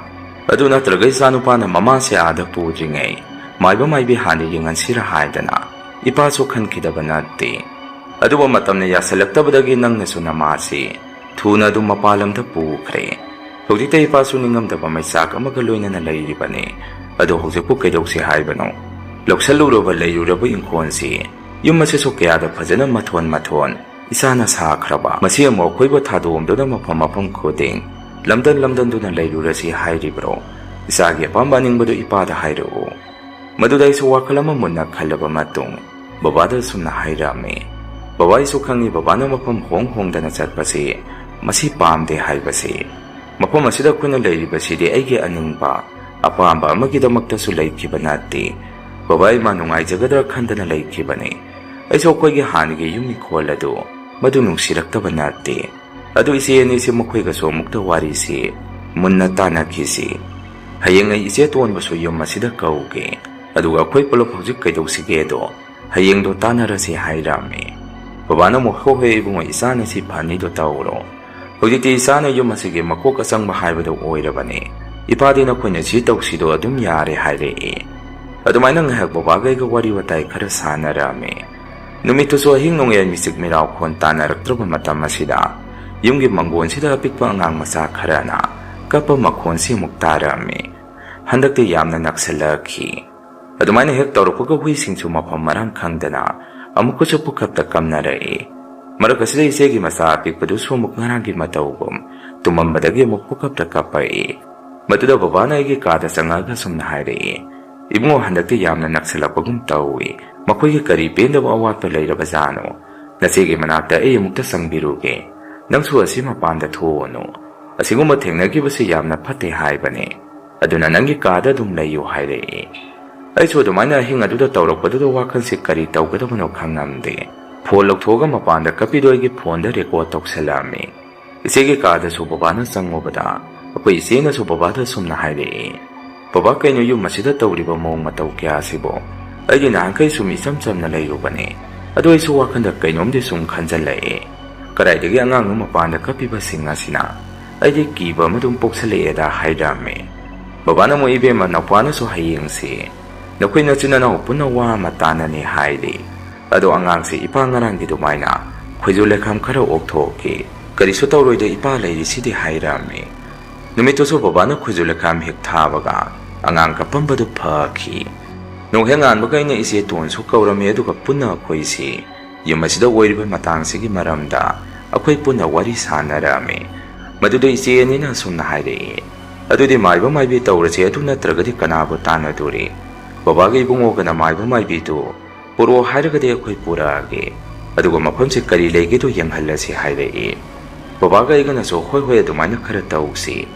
ꯑꯗꯨ ꯅꯠꯇ꯭ꯔꯒ ꯏꯆꯥꯅꯨꯄꯥꯅ ꯃꯃꯥꯁꯦ ꯑꯥꯗ ꯄꯨꯗ꯭ꯔꯤꯉꯩ ꯃꯥꯏꯕ ꯃꯥꯏꯕꯤ ꯍꯥꯟꯅ ꯌꯦꯡꯍꯟꯁꯤꯔꯥ ꯍꯥꯏꯗꯅ ꯏꯄꯥꯁꯨ ꯈꯟꯈꯤꯗꯕ ꯅꯠꯇꯦ꯫ ꯑꯗꯨꯕꯨ ꯃꯇꯝꯅ ꯌꯥꯁꯜꯂꯛꯇꯕꯗꯒꯤ ꯅꯪꯅꯁꯨ ꯅꯃꯥꯁꯤ ꯊꯨꯅ ꯑꯗꯨꯝ ꯃꯄꯥꯟ ꯂꯝꯗ ꯄꯨꯈ꯭ꯔꯦ꯫ ꯍꯧꯖꯤꯛꯇ ꯏꯄꯥꯁꯨ ꯅꯤꯡꯉꯝꯗꯕ ꯃꯩꯆꯥꯛ ꯑꯃꯒ ꯂꯣꯏꯅꯅ ꯂꯩꯔꯤꯕꯅꯤ꯫ ꯑꯗꯨ ꯍꯧꯖꯤꯛꯄꯨ ꯀꯩꯗꯧꯁꯤ ꯍꯥꯏꯕꯅꯣ? ꯂꯧꯁꯜꯂꯨꯔꯕ ꯂꯩꯔꯨꯔꯕ ꯏꯪꯈꯣꯜꯁꯤ, ꯌꯨꯝ ꯑꯁꯤꯁꯨ ꯀꯌꯥꯗ ꯐꯖꯅ ꯃꯊꯣꯟ ꯃꯊꯣꯟ ꯏꯁꯥꯅ ꯁꯥꯈ꯭ꯔꯕ, ꯃꯁꯤ ꯑꯃꯨꯛ ꯑꯩꯈꯣꯏꯕꯨ ꯊꯥꯗꯣꯛꯑꯝꯗꯨꯅ ꯃꯐꯝ ꯃꯐꯝ ꯈꯨꯗꯤꯡ ꯂꯝꯗꯟ ꯂꯝꯗꯟꯗꯨꯅ ꯂꯩꯔꯨꯔꯁꯤ ꯍꯥꯏꯔꯤꯕ꯭ꯔꯣ? ꯏꯆꯥꯒꯤ ꯑꯄꯥꯝꯕ ꯑꯅꯤꯡꯕꯗꯨ ꯏꯄꯥꯗ ꯍꯥꯏꯔꯛꯎ꯫ ꯃꯗꯨꯗ ꯑꯩꯁꯨ ꯋꯥꯈꯜ ꯑꯃ ꯃꯨꯟꯅ ꯈꯜꯂꯕ ꯃꯇꯨꯡ ꯕꯕꯥꯗ ꯑꯁꯨꯝꯅ ꯍꯥꯏꯔꯝꯃꯤ, "ꯕꯕꯥ, ꯑꯩꯁꯨ ꯈꯪꯏ ꯕꯕꯥꯅ ꯃꯐꯝ ꯍꯣꯡ ꯍꯣꯡꯗꯅ ꯆꯠꯄꯁꯤ ꯃꯁꯤ ꯄꯥꯝꯗꯦ ꯍꯥꯏꯕꯁꯤ꯫ ꯃꯐꯝ ꯑꯁꯤꯗ ꯑꯩꯈꯣꯏꯅ ꯂꯩꯔꯤꯕꯁꯤꯗꯤ ꯑꯩꯒꯤ ꯑꯅꯤꯡꯕ, ꯑꯄꯥꯝꯕ ꯑꯃꯒꯤꯗꯃꯛꯇꯁꯨ ꯂꯩꯈꯤꯕ ꯅꯠꯇꯦ꯫ ꯕꯕꯥ ꯏꯃꯥ ꯅꯨꯡꯉꯥꯏꯖꯒꯗ꯭ꯔꯥ ꯈꯟꯗꯅ ꯂꯩꯈꯤꯕꯅꯤ꯫ ꯑꯩꯁꯨ ꯑꯩꯈꯣꯏꯒꯤ ꯍꯥꯟꯅꯒꯤ ꯌꯨꯝ ꯏꯪꯈꯣꯜ ꯑꯗꯨ ꯃꯗꯨ ꯅꯨꯡꯁꯤꯔꯛꯇꯕ ꯅꯠꯇꯦ꯫ ꯑꯗꯨ ꯏꯆꯦ ꯑꯅꯤꯁꯤ ꯃꯈꯣꯏꯒꯁꯨ ꯑꯃꯨꯛꯇ ꯋꯥꯔꯤꯁꯤ ꯃꯨꯟꯅ ꯇꯥꯟꯅꯈꯤꯁꯤ꯫ ꯍꯌꯦꯡ ꯑꯩ ꯏꯆꯦ ꯇꯣꯟꯕꯁꯨ ꯌꯨꯝ ꯑꯁꯤꯗ ꯀꯧꯒꯦ꯫ ꯑꯗꯨꯒ ꯑꯩꯈꯣꯏ ꯄꯨꯂꯞ ꯍꯧꯖꯤꯛ ꯀꯩꯗꯧꯁꯤꯒꯦꯗꯣ ꯍꯌꯦꯡꯗꯣ ꯇꯥꯟꯅꯔꯁꯤ" ꯍꯥꯏꯔꯝꯃꯤ꯫ ꯕꯕꯥꯅ ꯑꯃꯨꯛ, "ꯍꯣꯏ ꯍꯣꯏ ꯏꯕꯨꯡꯉꯣ, ꯏꯆꯥꯅ ꯁꯤ ꯐꯅꯤꯗꯣ ꯇꯧꯔꯣ꯫ ꯍꯧꯖꯤꯛꯇꯤ ꯏꯆꯥꯅ ꯌꯨꯝ ꯑꯁꯤꯒꯤ ꯃꯀꯣꯛ ꯑꯆꯪꯕ ꯍꯥꯏꯕꯗꯨ ꯑꯣꯏꯔꯕꯅꯤ꯫ ꯏꯄꯥꯗꯤ ꯅꯈꯣꯏꯅ ꯁꯤ ꯇꯧꯁꯤꯗꯣ ꯑꯗꯨꯝ ꯌꯥꯔꯦ" ꯍꯥꯏꯔꯛꯏ꯫ ꯑꯗꯨꯃꯥꯏꯅ ꯉꯥꯏꯍꯥꯛ ꯕꯕꯥꯒ ꯑꯩꯒ ꯋꯥꯔꯤ ꯋꯥꯇꯥꯏ ꯈꯔ ꯁꯥꯟꯅꯔꯝꯃꯤ꯫ ꯅꯨꯃꯤꯠꯇꯨꯁꯨ ꯑꯍꯤꯡ ꯅꯣꯡꯌꯥꯏ ꯃꯤꯆꯤꯛ ꯃꯤꯔꯥꯎꯈꯣꯟ ꯇꯥꯟꯅꯔꯛꯇ꯭ꯔꯕ ꯃꯇꯝ ꯑꯁꯤꯗ ꯌꯨꯝꯒꯤ ꯃꯪꯒꯣꯟꯁꯤꯗ ꯑꯄꯤꯛꯄ ꯑꯉꯥꯡ ꯃꯆꯥ ꯈꯔꯅ ꯀꯞꯄ ꯃꯈꯣꯟꯁꯤ ꯑꯃꯨꯛ ꯇꯥꯔꯝꯃꯤ꯫ ꯍꯟꯗꯛꯇꯤ ꯌꯥꯝꯅ ꯅꯛꯁꯜꯂꯛꯈꯤ꯫ ꯑꯗꯨꯃꯥꯏꯅ ꯍꯦꯛ ꯇꯧꯔꯛꯄꯒ ꯍꯨꯏꯁꯤꯡꯁꯨ ꯃꯐꯝ ꯃꯔꯥꯡ ꯈꯪꯗꯅ ꯑꯃꯨꯛꯀꯁꯨ ꯄꯨꯈꯞꯇ ꯀꯝꯅꯔꯛꯏ꯫ ꯃꯔꯛ ꯑꯁꯤꯗ ꯏꯆꯦꯒꯤ ꯃꯆꯥ ꯑꯄꯤꯛꯄꯗꯨꯁꯨ ꯑꯃꯨꯛ ꯉꯔꯥꯡꯒꯤ ꯃꯇꯧꯒꯨꯝ ꯇꯨꯝꯃꯝꯕꯗꯒꯤ ꯑꯃꯨꯛ ꯄꯨꯈꯞꯇ ꯀꯞꯄꯛꯏ꯫ ꯃꯗꯨꯗ ꯕꯕꯥꯅ ꯑꯩꯒꯤ ꯀꯥꯗ ꯆꯪꯉꯛꯑꯒ ꯁꯨꯝꯅ ꯍꯥꯏꯔꯛꯏ, "ꯏꯕꯨꯡꯉꯣ, ꯍꯟꯗꯛꯇꯤ ꯌꯥꯝꯅ ꯅꯛꯁꯜꯂꯛꯄꯒꯨꯝ ꯇꯧꯏ꯫ ꯃꯈꯣꯏꯒꯤ ꯀꯔꯤ ꯄꯦꯟꯗꯕ ꯑꯋꯥꯠꯄ ꯂꯩꯔꯕꯖꯥꯠꯅꯣ? ꯅꯆꯦꯒꯤ ꯃꯅꯥꯛꯇ ꯑꯩ ꯑꯃꯨꯛꯇ ꯆꯪꯕꯤꯔꯨꯒꯦ꯫ ꯅꯪꯁꯨ ꯑꯁꯤ ꯃꯄꯥꯟꯗ ꯊꯣꯛꯑꯣꯅꯨ꯫ ꯑꯁꯤꯒꯨꯝꯕ ꯊꯦꯡꯅꯈꯤꯕꯁꯤ ꯌꯥꯝꯅ ꯐꯠꯇꯦ ꯍꯥꯏꯕꯅꯤ"꯫ ꯑꯗꯨꯅ ꯅꯪꯒꯤ ꯀꯥꯗ ꯑꯗꯨꯝ ꯂꯩꯌꯨ ꯍꯥꯏꯔꯛꯏ꯫ ꯑꯩꯁꯨ ꯑꯗꯨꯃꯥꯏꯅ ꯑꯍꯤꯡ ꯑꯗꯨꯗ ꯇꯧꯔꯛꯄꯗꯨꯗ ꯋꯥꯈꯜꯁꯤ ꯀꯔꯤ ꯇꯧꯒꯗꯕꯅꯣ ꯈꯪꯉꯝꯗꯦ꯫ ꯐꯣꯟ ꯂꯧꯊꯣꯛꯑꯒ ꯃꯄꯥꯟꯗ ꯀꯞꯄꯤꯗꯣ ꯑꯩꯒꯤ ꯐꯣꯟꯗ ꯔꯦꯀꯣꯔꯗ ꯇꯧꯁꯜꯂꯛꯑꯝꯃꯤ꯫ ꯏꯆꯦꯒꯤ ꯀꯥꯗꯁꯨ ꯕꯕꯥꯅ ꯆꯪꯉꯨꯕꯗ ꯑꯩꯈꯣꯏ ꯏꯆꯦꯅꯁꯨ ꯕꯕꯥꯗ ꯑꯁꯨꯝꯅ ꯍꯥꯏꯔꯛꯏ, "ꯕꯕꯥ, ꯀꯩꯅꯣ ꯌꯨꯝ ꯑꯁꯤꯗ ꯇꯧꯔꯤꯕ ꯃꯑꯣꯡ ꯃꯇꯧ ꯀꯌꯥꯁꯤꯕꯣ? ꯑꯩꯗꯤ ꯅꯍꯥꯟꯈꯩ ꯁꯨꯝ ꯏꯆꯝ ꯆꯝꯅ ꯂꯩꯔꯨꯕꯅꯤ꯫ ꯑꯗꯨ ꯑꯩꯁꯨ ꯋꯥꯈꯜꯗ ꯀꯩꯅꯣꯝꯗꯤ ꯁꯨꯝ ꯈꯟꯖꯜꯂꯛꯑꯦ꯫ ꯀꯗꯥꯏꯗꯒꯤ ꯑꯉꯥꯡꯅꯣ ꯃꯄꯥꯟꯗ ꯀꯞꯄꯤꯕꯁꯤꯡ ꯑꯁꯤꯅ? ꯑꯩꯗꯤ ꯀꯤꯕ ꯑꯃ ꯑꯗꯨꯝ ꯄꯣꯛꯁꯜꯂꯛꯑꯦꯗ" ꯍꯥꯏꯔꯝꯃꯤ꯫ ꯕꯕꯥꯅ ꯑꯃꯨꯛ, "ꯏꯕꯦꯝꯃ, ꯅꯧꯄꯥꯅꯁꯨ ꯍꯌꯦꯡꯁꯤ ꯅꯈꯣꯏ ꯅꯆꯤꯟ ꯅꯅꯥꯎ ꯄꯨꯟꯅ ꯋꯥ ꯑꯃ ꯇꯥꯟꯅꯅꯤ ꯍꯥꯏꯔꯤ꯫ ꯑꯗꯣ ꯑꯉꯥꯡꯁꯤ ꯏꯄꯥ ꯉꯔꯥꯡꯒꯤ ꯑꯗꯨꯃꯥꯏꯅ ꯈꯣꯏꯖꯨ ꯂꯩꯈꯥꯝ ꯈꯔ ꯑꯣꯛꯊꯣꯛꯀꯦ, ꯀꯔꯤꯁꯨ ꯇꯧꯔꯣꯏꯗ ꯏꯄꯥ ꯂꯩꯔꯤꯁꯤꯗꯤ" ꯍꯥꯏꯔꯝꯃꯤ꯫ ꯅꯨꯃꯤꯠꯇꯨꯁꯨ ꯕꯕꯥꯅ ꯈꯣꯏꯖꯨ ꯂꯩꯈꯥꯝ ꯍꯦꯛ ꯊꯥꯕꯒ ꯑꯉꯥꯡ ꯀꯞꯄꯝꯕꯗꯨ ꯐꯈꯤ꯫ ꯅꯣꯡ ꯍꯦꯛ ꯉꯥꯟꯕꯒ ꯑꯩꯅ ꯏꯆꯦ ꯇꯣꯟꯁꯨ ꯀꯧꯔꯝꯃꯤ, ꯑꯗꯨꯒ ꯄꯨꯟꯅ ꯑꯩꯈꯣꯏꯁꯤ ꯌꯨꯝ ꯑꯁꯤꯗ ꯑꯣꯏꯔꯤꯕ ꯃꯇꯥꯡꯁꯤꯒꯤ ꯃꯔꯝꯗ ꯑꯩꯈꯣꯏ ꯄꯨꯟꯅ ꯋꯥꯔꯤ ꯁꯥꯟꯅꯔꯝꯃꯤ꯫ ꯃꯗꯨꯗ ꯏꯆꯦ ꯑꯅꯤꯅ ꯑꯁꯨꯝꯅ ꯍꯥꯏꯔꯛꯏ, "ꯑꯗꯨꯗꯤ ꯃꯥꯏꯕ ꯃꯥꯏꯕꯤ ꯇꯧꯔꯁꯦ, ꯑꯗꯨ ꯅꯠꯇ꯭ꯔꯒꯗꯤ ꯀꯅꯥꯕꯨ ꯇꯥꯟꯅꯗꯣꯔꯤ? ꯕꯕꯥꯒ ꯏꯕꯨꯡꯉꯣꯒꯅ ꯃꯥꯏꯕ ꯃꯥꯏꯕꯤꯗꯨ ꯄꯨꯔꯛꯑꯣ ꯍꯥꯏꯔꯒꯗꯤ ꯑꯩꯈꯣꯏ ꯄꯨꯔꯛꯑꯒꯦ, ꯑꯗꯨꯒ ꯃꯐꯝꯁꯦ ꯀꯔꯤ ꯂꯩꯒꯦꯗꯣ ꯌꯦꯡꯍꯜꯂꯁꯤ" ꯍꯥꯏꯔꯛꯏ꯫ ꯕꯕꯥꯒ ꯑꯩꯒꯅꯁꯨ, "ꯍꯣꯏ ꯍꯣꯏ, ꯑꯗꯨꯃꯥꯏꯅ ꯈꯔ ꯇꯧꯁꯤ꯫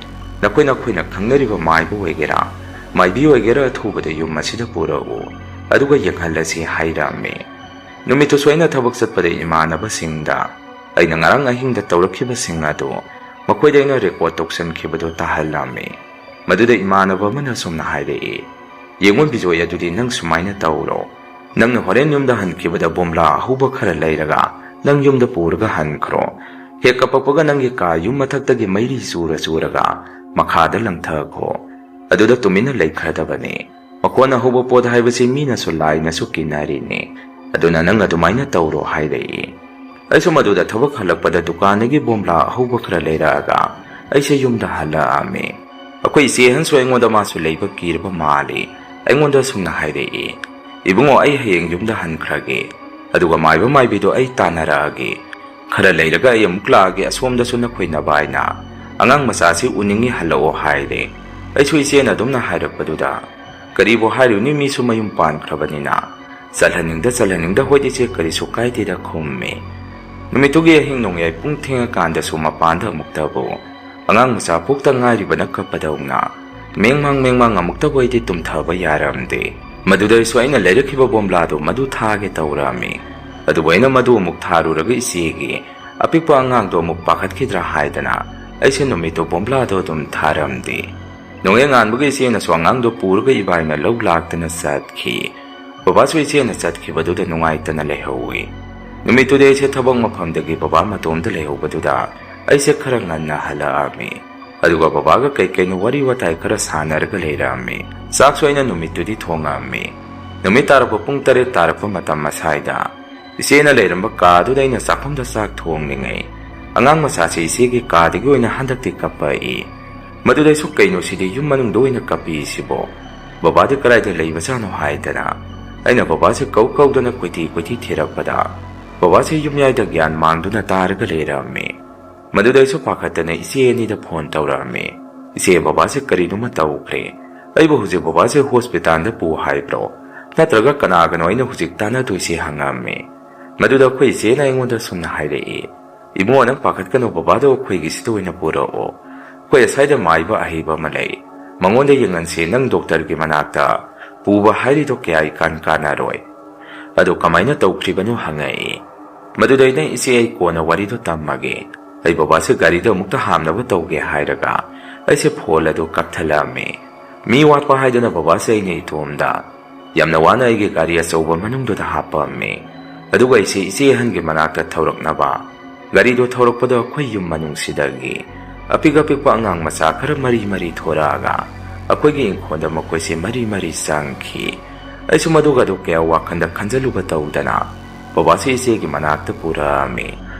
ꯅꯈꯣꯏ ꯅꯈꯣꯏꯅ ꯈꯪꯅꯔꯤꯕ ꯃꯥꯏꯕ ꯑꯣꯏꯒꯦꯔꯥ, ꯃꯥꯏꯕꯤ ꯑꯣꯏꯒꯦꯔꯥ, ꯑꯊꯨꯕꯗ ꯌꯨꯝ ꯑꯁꯤꯗ ꯄꯨꯔꯛꯎ, ꯑꯗꯨꯒ ꯌꯦꯡꯍꯜꯂꯁꯤ" ꯍꯥꯏꯔꯝꯃꯤ꯫ ꯅꯨꯃꯤꯠꯇꯨꯁꯨ ꯑꯩꯅ ꯊꯕꯛ ꯆꯠꯄꯗ ꯏꯃꯥꯟꯅꯕꯁꯤꯡꯗ ꯑꯩꯅ ꯉꯔꯥꯡ ꯑꯍꯤꯡꯗ ꯇꯧꯔꯛꯈꯤꯕꯁꯤꯡ ꯑꯗꯨ ꯃꯈꯣꯏꯗ ꯑꯩꯅ ꯔꯦꯀꯣꯔꯗ ꯇꯧꯁꯟꯈꯤꯕꯗꯨ ꯇꯥꯍꯜꯂꯝꯃꯤ꯫ ꯃꯗꯨꯗ ꯏꯃꯥꯟꯅꯕ ꯑꯃꯅ ꯑꯁꯨꯝꯅ ꯍꯥꯏꯔꯛꯏ, "ꯌꯦꯡꯉꯣ ꯕꯤꯖꯣꯏ, ꯑꯗꯨꯗꯤ ꯅꯪ ꯁꯨꯃꯥꯏꯅ ꯇꯧꯔꯣ꯫ ꯅꯪꯅ ꯍꯣꯔꯦꯟ ꯌꯨꯝꯗ ꯍꯟꯈꯤꯕꯗ ꯕꯣꯝꯂꯥ ꯑꯍꯧꯕ ꯈꯔ ꯂꯩꯔꯒ ꯅꯪ ꯌꯨꯝꯗ ꯄꯨꯔꯒ ꯍꯟꯈ꯭ꯔꯣ꯫ ꯍꯦꯛ ꯀꯞꯄꯛꯄꯒ ꯅꯪꯒꯤ ꯀꯥ ꯌꯨꯝ ꯃꯊꯛꯇꯒꯤ ꯃꯩꯔꯤ ꯆꯨꯔ ꯆꯨꯔꯒ ꯃꯈꯥꯗ ꯂꯪꯊꯈꯣ꯫ ꯑꯗꯨꯗ ꯇꯨꯃꯤꯟꯅ ꯂꯩꯈ꯭ꯔꯗꯕꯅꯤ꯫ ꯃꯈꯣꯟ ꯑꯍꯧꯕ ꯄꯣꯠ ꯍꯥꯏꯕꯁꯤ ꯃꯤꯅꯁꯨ ꯂꯥꯏꯅꯁꯨ ꯀꯤꯅꯔꯤꯅꯤ꯫ ꯑꯗꯨꯅ ꯅꯪ ꯑꯗꯨꯃꯥꯏꯅ ꯇꯧꯔꯣ" ꯍꯥꯏꯔꯛꯏ꯫ ꯑꯩꯁꯨ ꯃꯗꯨꯗ ꯊꯕꯛ ꯍꯜꯂꯛꯄꯗ ꯗꯨꯀꯥꯟꯗꯒꯤ ꯕꯣꯝꯂꯥ ꯑꯍꯧꯕ ꯈꯔ ꯂꯩꯔꯛꯑꯒ ꯑꯩꯁꯦ ꯌꯨꯝꯗ ꯍꯜꯂꯛꯑꯝꯃꯤ꯫ ꯑꯩꯈꯣꯏ ꯏꯆꯦ ꯑꯍꯟꯁꯨ ꯑꯩꯉꯣꯟꯗ ꯃꯥꯁꯨ ꯂꯩꯕ ꯀꯤꯔꯕ ꯃꯥꯜꯂꯤ꯫ ꯑꯩꯉꯣꯟꯗ ꯑꯁꯨꯝꯅ ꯍꯥꯏꯔꯛꯏ, "ꯏꯕꯨꯡꯉꯣ, ꯑꯩ ꯍꯌꯦꯡ ꯌꯨꯝꯗ ꯍꯟꯈ꯭ꯔꯒꯦ, ꯑꯗꯨꯒ ꯃꯥꯏꯕ ꯃꯥꯏꯕꯤꯗꯣ ꯑꯩ ꯇꯥꯟꯅꯔꯛꯑꯒꯦ꯫ ꯈꯔ ꯂꯩꯔꯒ ꯑꯩ ꯑꯃꯨꯛ ꯂꯥꯛꯑꯒꯦ, ꯑꯁꯣꯝꯗꯁꯨ ꯅꯈꯣꯏ ꯅꯕꯥꯏꯅ ꯑꯉꯥꯡ ꯃꯆꯥꯁꯤ ꯎꯅꯤꯡꯉꯤ, ꯍꯜꯂꯛꯑꯣ" ꯍꯥꯏꯔꯦ꯫ ꯑꯩꯁꯨ ꯏꯆꯦꯅ ꯑꯗꯨꯝꯅ ꯍꯥꯏꯔꯛꯄꯗꯨꯗ ꯀꯔꯤꯕꯨ ꯍꯥꯏꯔꯨꯅꯤ, ꯃꯤꯁꯨ ꯃꯌꯨꯝ ꯄꯥꯟꯈ꯭ꯔꯕꯅꯤꯅ꯫ "ꯆꯠꯍꯟꯅꯤꯡꯗ ꯆꯠꯍꯟꯅꯤꯡꯗ, ꯍꯣꯏ ꯏꯆꯦ, ꯀꯔꯤꯁꯨ ꯀꯥꯏꯗꯦꯗ" ꯈꯨꯝꯃꯤ꯫ ꯅꯨꯃꯤꯠꯇꯨꯒꯤ ꯑꯍꯤꯡ ꯅꯣꯡꯌꯥꯏ ꯄꯨꯡ ꯊꯦꯡꯉꯀꯥꯟꯗꯁꯨ ꯃꯄꯥꯟꯗ ꯑꯃꯨꯛꯇꯕꯨ ꯑꯉꯥꯡ ꯃꯆꯥ ꯄꯣꯛꯇ ꯉꯥꯏꯔꯤꯕꯅ ꯀꯞꯄꯗꯧꯅ ꯃꯦꯡꯃꯥꯡ ꯃꯦꯡꯃꯥꯡ ꯑꯃꯨꯛꯇꯕꯨ ꯑꯩꯗꯤ ꯇꯨꯝꯊꯕ ꯌꯥꯔꯝꯗꯦ꯫ ꯃꯗꯨꯗꯩꯁꯨ ꯑꯩꯅ ꯂꯩꯔꯛꯈꯤꯕ ꯕꯣꯝꯂꯥꯗꯨ ꯃꯗꯨ ꯊꯥꯒꯦ ꯇꯧꯔꯛꯑꯝꯃꯤ꯫ ꯑꯗꯨꯕꯨ ꯑꯩꯅ ꯃꯗꯨ ꯑꯃꯨꯛ ꯊꯥꯔꯨꯔꯒ ꯏꯆꯦꯒꯤ ꯑꯄꯤꯛꯄ ꯑꯉꯥꯡꯗꯣ ꯑꯃꯨꯛ ꯄꯥꯈꯠꯈꯤꯗ꯭ꯔꯥ ꯍꯥꯏꯗꯅ ꯑꯩꯁꯦ ꯅꯨꯃꯤꯠꯇꯨ ꯕꯣꯝꯕ꯭ꯂꯥꯗꯣ ꯑꯗꯨꯝ ꯊꯥꯔꯝꯗꯦ꯫ ꯅꯣꯡꯌꯥꯏ ꯉꯥꯟꯕꯒ ꯏꯆꯦꯅꯁꯨ ꯑꯉꯥꯡꯗꯣ ꯄꯨꯔꯒ ꯏꯕꯥꯏꯅ ꯂꯧ ꯂꯥꯛꯇꯅ ꯆꯠꯈꯤ꯫ ꯕꯕꯥꯁꯨ ꯏꯆꯦꯅ ꯆꯠꯈꯤꯕꯗꯨꯗ ꯅꯨꯡꯉꯥꯏꯇꯅ ꯂꯩꯍꯧꯏ꯫ ꯅꯨꯃꯤꯠꯇꯨꯗꯤ ꯑꯩꯁꯦ ꯊꯕꯛ ꯃꯐꯝꯗꯒꯤ ꯕꯕꯥ ꯃꯇꯣꯝꯇ ꯂꯩꯍꯧꯕꯗꯨꯗ ꯑꯩꯁꯦ ꯈꯔ ꯉꯟꯅ ꯍꯜꯂꯛꯑꯝꯃꯤ꯫ ꯑꯗꯨꯒ ꯕꯕꯥꯒ ꯀꯩ ꯀꯩꯅꯣ ꯋꯥꯔꯤ ꯋꯥꯇꯥꯏ ꯈꯔ ꯁꯥꯟꯅꯔꯒ ꯂꯩꯔꯛꯑꯝꯃꯤ꯫ ꯆꯥꯛꯁꯨ ꯑꯩꯅ ꯅꯨꯃꯤꯠꯇꯨꯗꯤ ꯊꯣꯡꯉꯛꯑꯝꯃꯤ꯫ ꯅꯨꯃꯤꯠ ꯇꯥꯔꯛꯄ ꯄꯨꯡ ꯇꯔꯦꯠ ꯇꯥꯔꯛꯄ ꯃꯇꯝ ꯑꯁꯥꯏꯗ ꯏꯆꯦꯅ ꯂꯩꯔꯝꯕ ꯀꯥꯗꯨꯗ ꯑꯩꯅ ꯆꯥꯛꯈꯨꯝꯗ ꯆꯥꯛ ꯊꯣꯡꯂꯤꯉꯩ ꯑꯉꯥꯡ ꯃꯆꯥꯁꯤ ꯏꯆꯦꯒꯤ ꯀꯥꯗꯒꯤ ꯑꯣꯏꯅ ꯍꯟꯗꯛꯇꯤ ꯀꯞꯄꯛꯏ꯫ ꯃꯗꯨꯗ ꯑꯩꯁꯨ ꯀꯩꯅꯣ ꯁꯤꯗꯤ ꯌꯨꯝ ꯃꯅꯨꯡꯗ ꯑꯣꯏꯅ ꯀꯞꯄꯤꯁꯤꯕꯣ? ꯕꯕꯥꯗꯤ ꯀꯗꯥꯏꯗ ꯂꯩꯕꯖꯥꯠꯅꯣ ꯍꯥꯏꯗꯅ ꯑꯩꯅ ꯕꯕꯥꯁꯦ ꯀꯧ ꯀꯧꯗꯅ ꯀꯣꯏꯊꯤ ꯀꯣꯏꯊꯤ ꯊꯤꯔꯛꯄꯗ ꯕꯕꯥꯁꯦ ꯌꯨꯝꯌꯥꯏꯗ ꯒ꯭ꯌꯥꯟ ꯃꯥꯡꯗꯨꯅ ꯇꯥꯔꯒ ꯂꯩꯔꯝꯃꯤ꯫ ꯃꯗꯨꯗ ꯑꯩꯁꯨ ꯄꯥꯈꯠꯇꯅ ꯏꯆꯦ ꯑꯅꯤꯗ ꯐꯣꯟ ꯇꯧꯔꯛꯑꯝꯃꯤ꯫ "ꯏꯆꯦ, ꯕꯕꯥꯁꯦ ꯀꯔꯤꯅꯣꯃ ꯇꯧꯈ꯭ꯔꯦ꯫ ꯑꯩꯕꯨ ꯍꯧꯖꯤꯛ ꯕꯕꯥꯁꯦ ꯍꯣꯁꯄꯤꯇꯥꯜꯗ ꯄꯨ ꯍꯥꯏꯕ꯭ꯔꯣ? ꯅꯠꯇ꯭ꯔꯒ ꯀꯅꯥꯒꯅꯣ ꯑꯩꯅ ꯍꯧꯖꯤꯛ ꯇꯥꯟꯅꯗꯣꯏꯁꯦ?" ꯍꯪꯉꯝꯃꯤ꯫ ꯃꯗꯨꯗ ꯑꯩꯈꯣꯏ ꯏꯆꯦꯅ ꯑꯩꯉꯣꯟꯗ ꯁꯨꯝꯅ ꯍꯥꯏꯔꯛꯏ, "ꯏꯕꯨꯡꯉꯣ, ꯅꯪ ꯄꯥꯈꯠꯀꯅꯨ, ꯕꯕꯥꯗꯣ ꯑꯩꯈꯣꯏꯒꯤꯁꯤꯗ ꯑꯣꯏꯅ ꯄꯨꯔꯛꯑꯣ꯫ ꯑꯩꯈꯣꯏ ꯑꯁ꯭ꯋꯥꯏꯗ ꯃꯥꯏꯕ ꯑꯍꯩꯕ ꯑꯃ ꯂꯩ, ꯃꯉꯣꯟꯗ ꯌꯦꯡꯍꯟꯁꯤ, ꯅꯪ ꯗꯣꯛꯇꯔꯒꯤ ꯃꯅꯥꯛꯇ ꯄꯨꯕ ꯍꯥꯏꯔꯤꯗꯣ ꯀꯌꯥ ꯏꯀꯥꯟ ꯀꯥꯟꯅꯔꯣꯏ꯫" ꯑꯗꯨ ꯀꯃꯥꯏꯅ ꯇꯧꯈ꯭ꯔꯤꯕꯅꯣ ꯍꯪꯉꯛꯏ꯫ ꯃꯗꯨꯗ ꯑꯩꯅ, "ꯏꯆꯦ, ꯑꯩ ꯀꯣꯟꯅ ꯋꯥꯔꯤꯗꯣ ꯇꯝꯃꯒꯦ, ꯑꯩ ꯕꯕꯥꯁꯦ ꯒꯥꯔꯤꯗ ꯑꯃꯨꯛꯇ ꯍꯥꯞꯅꯕ ꯇꯧꯒꯦ" ꯍꯥꯏꯔꯒ ꯑꯩꯁꯦ ꯐꯣꯟ ꯑꯗꯨ ꯀꯛꯊꯠꯂꯝꯃꯤ꯫ ꯃꯤ ꯋꯥꯠꯄ ꯍꯥꯏꯗꯅ ꯕꯕꯥꯁꯦ ꯑꯩꯅ ꯏꯇꯣꯝꯗ ꯌꯥꯝꯅ ꯋꯥꯅ ꯑꯩꯒꯤ ꯒꯥꯔꯤ ꯑꯆꯧꯕ ꯃꯅꯨꯡꯗꯨꯗ ꯍꯥꯞꯄꯝꯃꯤ꯫ ꯑꯗꯨꯒ ꯑꯩꯁꯦ ꯏꯆꯦ ꯑꯍꯟꯒꯤ ꯃꯅꯥꯛꯇ ꯊꯧꯔꯛꯅꯕ ꯒꯥꯔꯤꯗꯣ ꯊꯧꯔꯛꯄꯗ ꯑꯩꯈꯣꯏ ꯌꯨꯝ ꯃꯅꯨꯡꯁꯤꯗꯒꯤ ꯑꯄꯤꯛ ꯑꯄꯤꯛꯄ ꯑꯉꯥꯡ ꯃꯆꯥ ꯈꯔ ꯃꯔꯤ ꯃꯔꯤ ꯊꯣꯔꯛꯑꯒ ꯑꯩꯈꯣꯏꯒꯤ ꯏꯪꯈꯣꯜꯗ ꯃꯈꯣꯏꯁꯦ ꯃꯔꯤ ꯃꯔꯤ ꯆꯪꯈꯤ꯫ ꯑꯩꯁꯨ ꯃꯗꯨꯒꯗꯣ ꯀꯌꯥ ꯋꯥꯈꯟꯗ ꯈꯟꯖꯜꯂꯨꯕ ꯇꯧꯗꯅ ꯕꯕꯥꯁꯦ ꯏꯆꯦꯒꯤ ꯃꯅꯥꯛꯇ ꯄꯨꯔꯛꯑꯝꯃꯤ꯫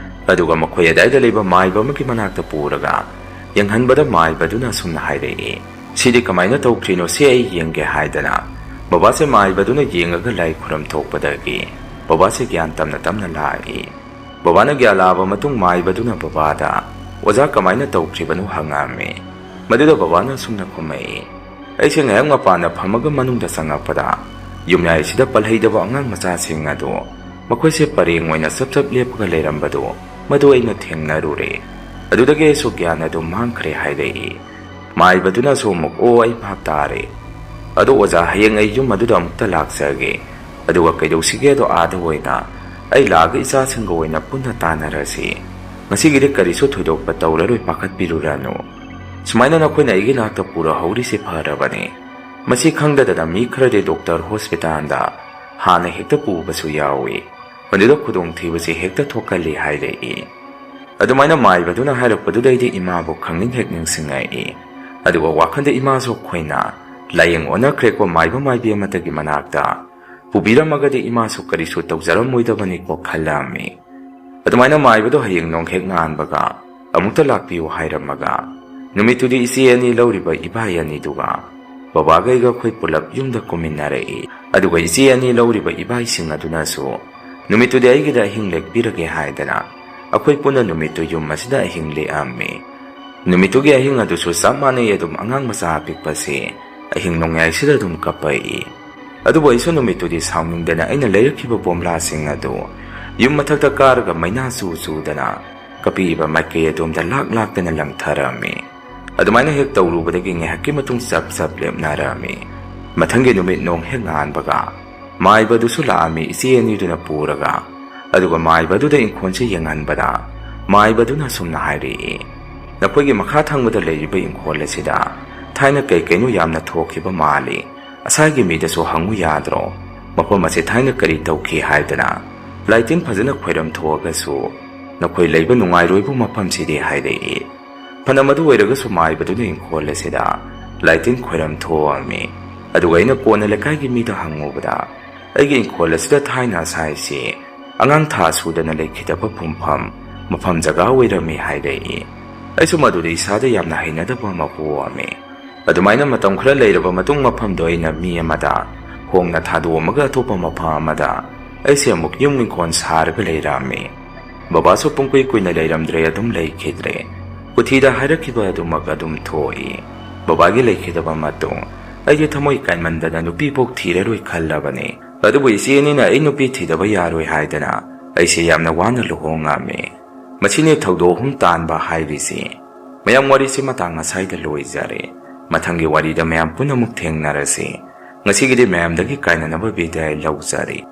ꯑꯗꯨꯒ ꯃꯈꯣꯏ ꯑꯗꯥꯏꯗ ꯂꯩꯕ ꯃꯥꯏꯕ ꯑꯃꯒꯤ ꯃꯅꯥꯛꯇ ꯄꯨꯔꯒ ꯌꯦꯡꯍꯟꯕꯗ ꯃꯥꯏꯕꯗꯨꯅ ꯑꯁꯨꯝꯅ ꯍꯥꯏꯔꯛꯏ, "ꯁꯤꯗꯤ ꯀꯃꯥꯏꯅ ꯇꯧꯈ꯭ꯔꯤꯅꯣ, ꯁꯤ ꯑꯩ ꯌꯦꯡꯒꯦ" ꯍꯥꯏꯗꯅ ꯕꯕꯥꯁꯦ ꯃꯥꯏꯕꯗꯨꯅ ꯌꯦꯡꯉꯒ ꯂꯥꯏ ꯈꯨꯔꯝ ꯊꯣꯛꯄꯗꯒꯤ ꯕꯕꯥꯁꯦ ꯒ꯭ꯌꯥꯟ ꯇꯞꯅ ꯇꯞꯅ ꯂꯥꯛꯏ꯫ ꯕꯕꯥꯅ ꯒ꯭ꯌꯥꯟ ꯂꯥꯛꯑꯕ ꯃꯇꯨꯡ ꯃꯥꯏꯕꯗꯨꯅ ꯕꯕꯥꯗ, "ꯑꯣꯖꯥ, ꯀꯃꯥꯏꯅ ꯇꯧꯈ꯭ꯔꯤꯕꯅꯣ?" ꯍꯪꯉꯛꯑꯝꯃꯤ꯫ ꯃꯗꯨꯗ ꯕꯕꯥꯅ ꯑꯁꯨꯝꯅ ꯈꯨꯝꯃꯛꯏ, "ꯑꯩꯁꯦ ꯉꯥꯏꯍꯥꯛ ꯃꯄꯥꯟꯗ ꯐꯝꯃꯒ ꯃꯅꯨꯡꯗ ꯆꯪꯉꯛꯄꯗ ꯌꯨꯝꯌꯥꯏꯁꯤꯗ ꯄꯜꯍꯩꯗꯕ ꯑꯉꯥꯡ ꯃꯆꯥꯁꯤꯡ ꯑꯗꯨ ꯃꯈꯣꯏꯁꯦ ꯄꯔꯦꯡ ꯑꯣꯏꯅ ꯆꯞ ꯆꯞ ꯂꯦꯞꯄꯒ ꯂꯩꯔꯝꯕꯗꯨ ꯃꯗꯨ ꯑꯩꯅ ꯊꯦꯡꯅꯔꯨꯔꯦ꯫ ꯑꯗꯨꯗꯒꯤ ꯑꯩꯁꯨ ꯒ꯭ꯌꯥꯟ ꯑꯗꯨ ꯃꯥꯡꯈ꯭ꯔꯦ" ꯍꯥꯏꯔꯛꯏ꯫ ꯃꯥꯏꯕꯗꯨꯅꯁꯨ ꯑꯃꯨꯛ, "ꯑꯣ, ꯑꯩ ꯚꯥꯞ ꯇꯥꯔꯦ꯫ ꯑꯗꯣ ꯑꯣꯖꯥ, ꯍꯌꯦꯡ ꯑꯩ ꯌꯨꯝ ꯑꯗꯨꯗ ꯑꯃꯨꯛꯇ ꯂꯥꯛꯆꯒꯦ꯫ ꯑꯗꯨꯒ ꯀꯩꯗꯧꯁꯤꯒꯦꯗꯣ ꯑꯥꯗ ꯑꯣꯏꯅ ꯑꯩ ꯂꯥꯛꯑꯒ ꯏꯆꯥꯁꯤꯡꯒ ꯑꯣꯏꯅ ꯄꯨꯟꯅ ꯇꯥꯟꯅꯔꯁꯤ꯫ ꯉꯁꯤꯒꯤꯗꯤ ꯀꯔꯤꯁꯨ ꯊꯣꯏꯗꯣꯛꯄ ꯇꯧꯔꯔꯣꯏ, ꯄꯥꯈꯠꯄꯤꯔꯨꯔꯅꯨ꯫ ꯁꯨꯃꯥꯏꯅ ꯅꯈꯣꯏꯅ ꯑꯩꯒꯤ ꯅꯥꯛꯇ ꯄꯨꯔꯛꯍꯧꯔꯤꯁꯦ ꯐꯔꯕꯅꯤ꯫ ꯃꯁꯤ ꯈꯪꯗꯗꯅ ꯃꯤ ꯈꯔꯗꯤ ꯗꯣꯛꯇꯔ ꯍꯣꯁꯄꯤꯇꯥꯜꯗ ꯍꯥꯟꯅ ꯍꯦꯛꯇ ꯄꯨꯕꯁꯨ ꯌꯥꯎꯏ꯫ ꯃꯗꯨꯗ ꯈꯨꯗꯣꯡꯊꯤꯕꯁꯤ ꯍꯦꯛꯇ ꯊꯣꯛꯀꯜꯂꯤ ꯍꯥꯏꯔꯛꯏ꯫ ꯑꯗꯨꯃꯥꯏꯅ ꯃꯥꯏꯕꯗꯨꯅ ꯍꯥꯏꯔꯛꯄꯗꯨꯗꯩꯗꯤ ꯏꯃꯥꯕꯨ ꯈꯪꯅꯤꯡ ꯍꯦꯛ ꯅꯤꯡꯁꯤꯡꯉꯛꯏ꯫ ꯑꯗꯨꯒ ꯋꯥꯈꯜꯗ ꯏꯃꯥꯁꯨ ꯑꯩꯈꯣꯏꯅ ꯂꯥꯏꯌꯦꯡ ꯑꯣꯟꯅꯈ꯭ꯔꯦꯀꯣ, ꯃꯥꯏꯕ ꯃꯥꯏꯕꯤ ꯑꯃꯠꯇꯒꯤ ꯃꯅꯥꯛꯇ ꯄꯨꯕꯤꯔꯝꯃꯒꯗꯤ ꯏꯃꯥꯁꯨ ꯀꯔꯤꯁꯨ ꯇꯧꯖꯔꯝꯃꯣꯏꯗꯕꯅꯤꯀꯣ ꯈꯜꯂꯝꯃꯤ꯫ ꯑꯗꯨꯃꯥꯏꯅ ꯃꯥꯏꯕꯗꯣ ꯍꯌꯦꯡ ꯅꯣꯡ ꯍꯦꯛ ꯉꯥꯟꯕꯒ ꯑꯃꯨꯛꯇ ꯂꯥꯛꯄꯤꯌꯨ ꯍꯥꯏꯔꯝꯃꯒ, ꯅꯨꯃꯤꯠꯇꯨꯗꯤ ꯏꯆꯦ ꯑꯅꯤ ꯂꯧꯔꯤꯕ ꯏꯕꯥꯏ ꯑꯅꯤꯗꯨꯒ ꯕꯕꯥꯒ ꯑꯩꯒ ꯑꯩꯈꯣꯏ ꯄꯨꯂꯞ ꯌꯨꯝꯗ ꯀꯨꯝꯃꯤꯟꯅꯔꯛꯏ꯫ ꯑꯗꯨꯒ ꯏꯆꯦ ꯑꯅꯤ ꯂꯧꯔꯤꯕ ꯏꯕꯥꯏꯁꯤꯡ ꯑꯗꯨꯅꯁꯨ ꯅꯨꯃꯤꯠꯇꯨꯗꯤ ꯑꯩꯒꯤꯗ ꯑꯍꯤꯡ ꯂꯦꯛꯄꯤꯔꯒꯦ ꯍꯥꯏꯗꯅ ꯑꯩꯈꯣꯏ ꯄꯨꯟꯅ ꯅꯨꯃꯤꯠꯇꯨ ꯌꯨꯝ ꯑꯁꯤꯗ ꯑꯍꯤꯡ ꯂꯦꯛꯑꯝꯃꯤ꯫ ꯅꯨꯃꯤꯠꯇꯨꯒꯤ ꯑꯍꯤꯡ ꯑꯗꯨꯁꯨ ꯆꯞ ꯃꯥꯟꯅꯩ, ꯑꯗꯨꯝ ꯑꯉꯥꯡ ꯃꯆꯥ ꯑꯄꯤꯛꯄꯁꯤ ꯑꯍꯤꯡ ꯅꯣꯡꯌꯥꯏꯁꯤꯗ ꯑꯗꯨꯝ ꯀꯞꯄꯛꯏ꯫ ꯑꯗꯨꯕꯨ ꯑꯩꯁꯨ ꯅꯨꯃꯤꯠꯇꯨꯗꯤ ꯁꯥꯎꯅꯤꯡꯗꯅ ꯑꯩꯅ ꯂꯩꯔꯛꯈꯤꯕ ꯕꯣꯝꯂꯥꯁꯤꯡ ꯑꯗꯨ ꯌꯨꯝ ꯃꯊꯛꯇ ꯀꯥꯔꯒ ꯃꯩꯅꯥ ꯆꯨ ꯆꯨꯗꯅ ꯀꯞꯄꯤꯕ ꯃꯥꯏꯀꯩ ꯑꯗꯣꯝꯗ ꯂꯥꯛ ꯂꯥꯛꯇꯅ ꯂꯪꯊꯔꯝꯃꯤ꯫ ꯑꯗꯨꯃꯥꯏꯅ ꯍꯦꯛ ꯇꯧꯔꯨꯕꯗꯒꯤ ꯉꯥꯏꯍꯥꯛꯀꯤ ꯃꯇꯨꯡ ꯆꯞ ꯆꯞ ꯂꯦꯞꯅꯔꯝꯃꯤ꯫ ꯃꯊꯪꯒꯤ ꯅꯨꯃꯤꯠ ꯅꯣꯡ ꯍꯦꯛ ꯉꯥꯟꯕꯒ ꯃꯥꯏꯕꯗꯨꯁꯨ ꯂꯥꯛꯑꯝꯃꯤ, ꯏꯆꯦ ꯑꯅꯤꯗꯨꯅ ꯄꯨꯔꯒ꯫ ꯑꯗꯨꯒ ꯃꯥꯏꯕꯗꯨꯗ ꯏꯪꯈꯣꯜꯁꯤ ꯌꯦꯡꯍꯟꯕꯗ ꯃꯥꯏꯕꯗꯨꯅ ꯑꯁꯨꯝꯅ ꯍꯥꯏꯔꯛꯏ, "ꯅꯈꯣꯏꯒꯤ ꯃꯈꯥ ꯊꯪꯕꯗ ꯂꯩꯔꯤꯕ ꯏꯪꯈꯣꯜ ꯑꯁꯤꯗ ꯊꯥꯏꯅ ꯀꯩ ꯀꯩꯅꯣ ꯌꯥꯝꯅ ꯊꯣꯛꯈꯤꯕ ꯃꯥꯜꯂꯤ꯫ ꯑꯁꯥꯏꯒꯤ ꯃꯤꯗꯁꯨ ꯍꯪꯉꯨ ꯌꯥꯗ꯭ꯔꯣ? ꯃꯐꯝ ꯑꯁꯤ ꯊꯥꯏꯅ ꯀꯔꯤ ꯇꯧꯈꯤ ꯍꯥꯏꯗꯅ ꯂꯥꯏꯇꯤꯟ ꯐꯖꯅ ꯈꯣꯏꯔꯝ ꯊꯣꯛꯑꯒꯁꯨ ꯅꯈꯣꯏ ꯂꯩꯕ ꯅꯨꯡꯉꯥꯏꯔꯣꯏꯕꯨ ꯃꯐꯝꯁꯤꯗꯤ?" ꯍꯥꯏꯔꯛꯏ꯫ ꯐꯅ ꯃꯗꯨ ꯑꯣꯏꯔꯒꯁꯨ ꯃꯥꯏꯕꯗꯨꯅ ꯏꯪꯈꯣꯜ ꯑꯁꯤꯗ ꯂꯥꯏꯇꯤꯟ ꯈꯣꯏꯔꯝ ꯊꯣꯛꯑꯝꯃꯤ꯫ ꯑꯗꯨꯒ ꯑꯩꯅ ꯀꯣꯟꯅ ꯂꯩꯀꯥꯏꯒꯤ ꯃꯤꯗ ꯍꯪꯉꯨꯕꯗ ꯑꯩꯒꯤ ꯏꯪꯈꯣꯜ ꯑꯁꯤꯗ ꯊꯥꯏꯅ ꯑꯁꯥꯏꯁꯤ ꯑꯉꯥꯡ ꯊꯥ ꯁꯨꯗꯅ ꯂꯩꯈꯤꯗꯕ ꯐꯨꯝꯐꯝ, ꯃꯐꯝ ꯖꯒꯥ ꯑꯣꯏꯔꯝꯃꯤ ꯍꯥꯏꯔꯛꯏ꯫ ꯑꯩꯁꯨ ꯃꯗꯨꯗ ꯏꯁꯥꯗ ꯌꯥꯝꯅ ꯍꯩꯅꯗꯕ ꯑꯃ ꯄꯣꯛꯑꯝꯃꯤ꯫ ꯑꯗꯨꯃꯥꯏꯅ ꯃꯇꯝ ꯈꯔ ꯂꯩꯔꯕ ꯃꯇꯨꯡ ꯃꯐꯝꯗꯣ ꯑꯩꯅ ꯃꯤ ꯑꯃꯗ ꯍꯣꯡꯅ ꯊꯥꯗꯣꯛꯑꯝꯃꯒ ꯑꯇꯣꯞꯄ ꯃꯐꯝ ꯑꯃꯗ ꯑꯩꯁꯦ ꯑꯃꯨꯛ ꯌꯨꯝ ꯏꯪꯈꯣꯜ ꯁꯥꯔꯒ ꯂꯩꯔꯝꯃꯤ꯫ ꯕꯕꯥꯁꯨ ꯄꯨꯡꯀꯨꯏ ꯀꯨꯏꯅ ꯂꯩꯔꯝꯗ꯭ꯔꯦ, ꯑꯗꯨꯝ ꯂꯩꯈꯤꯗ꯭ꯔꯦ꯫ ꯄꯨꯊꯤꯗ ꯍꯥꯏꯔꯛꯈꯤꯕ ꯑꯗꯨꯃꯛ ꯑꯗꯨꯝ ꯊꯣꯛꯏ꯫ ꯕꯕꯥꯒꯤ ꯂꯩꯈꯤꯗꯕ ꯃꯇꯨꯡ ꯑꯩꯒꯤ ꯊꯃꯣꯏ ꯀꯥꯏꯃꯟꯗꯅ ꯅꯨꯄꯤ ꯄꯣꯛ ꯊꯤꯔꯔꯣꯏ ꯈꯜꯂꯕꯅꯤ꯫ ꯑꯗꯨꯕꯨ ꯏꯆꯦ ꯑꯅꯤꯅ ꯑꯩ ꯅꯨꯄꯤ ꯊꯤꯗꯕ ꯌꯥꯔꯣꯏ ꯍꯥꯏꯗꯅ ꯑꯩꯁꯦ ꯌꯥꯝꯅ ꯋꯥꯅ ꯂꯨꯍꯣꯡꯉꯝꯃꯤ꯫ ꯃꯁꯤꯅꯤ ꯊꯧꯗꯣꯛ ꯑꯍꯨꯝ ꯇꯥꯟꯕ ꯍꯥꯏꯔꯤꯁꯤ꯫ ꯃꯌꯥꯝ, ꯋꯥꯔꯤꯁꯤ ꯃꯇꯥꯡ ꯑꯁꯥꯏꯗ ꯂꯣꯏꯖꯔꯦ꯫ ꯃꯊꯪꯒꯤ ꯋꯥꯔꯤꯗ ꯃꯌꯥꯝ ꯄꯨꯟꯅ ꯑꯃꯨꯛ ꯊꯦꯡꯅꯔꯁꯤ꯫ ꯉꯁꯤꯒꯤꯗꯤ ꯃꯌꯥꯝꯗꯒꯤ ꯀꯥꯏꯅꯅꯕ ꯕꯤꯗꯥꯏ ꯂꯧꯖꯔꯤ꯫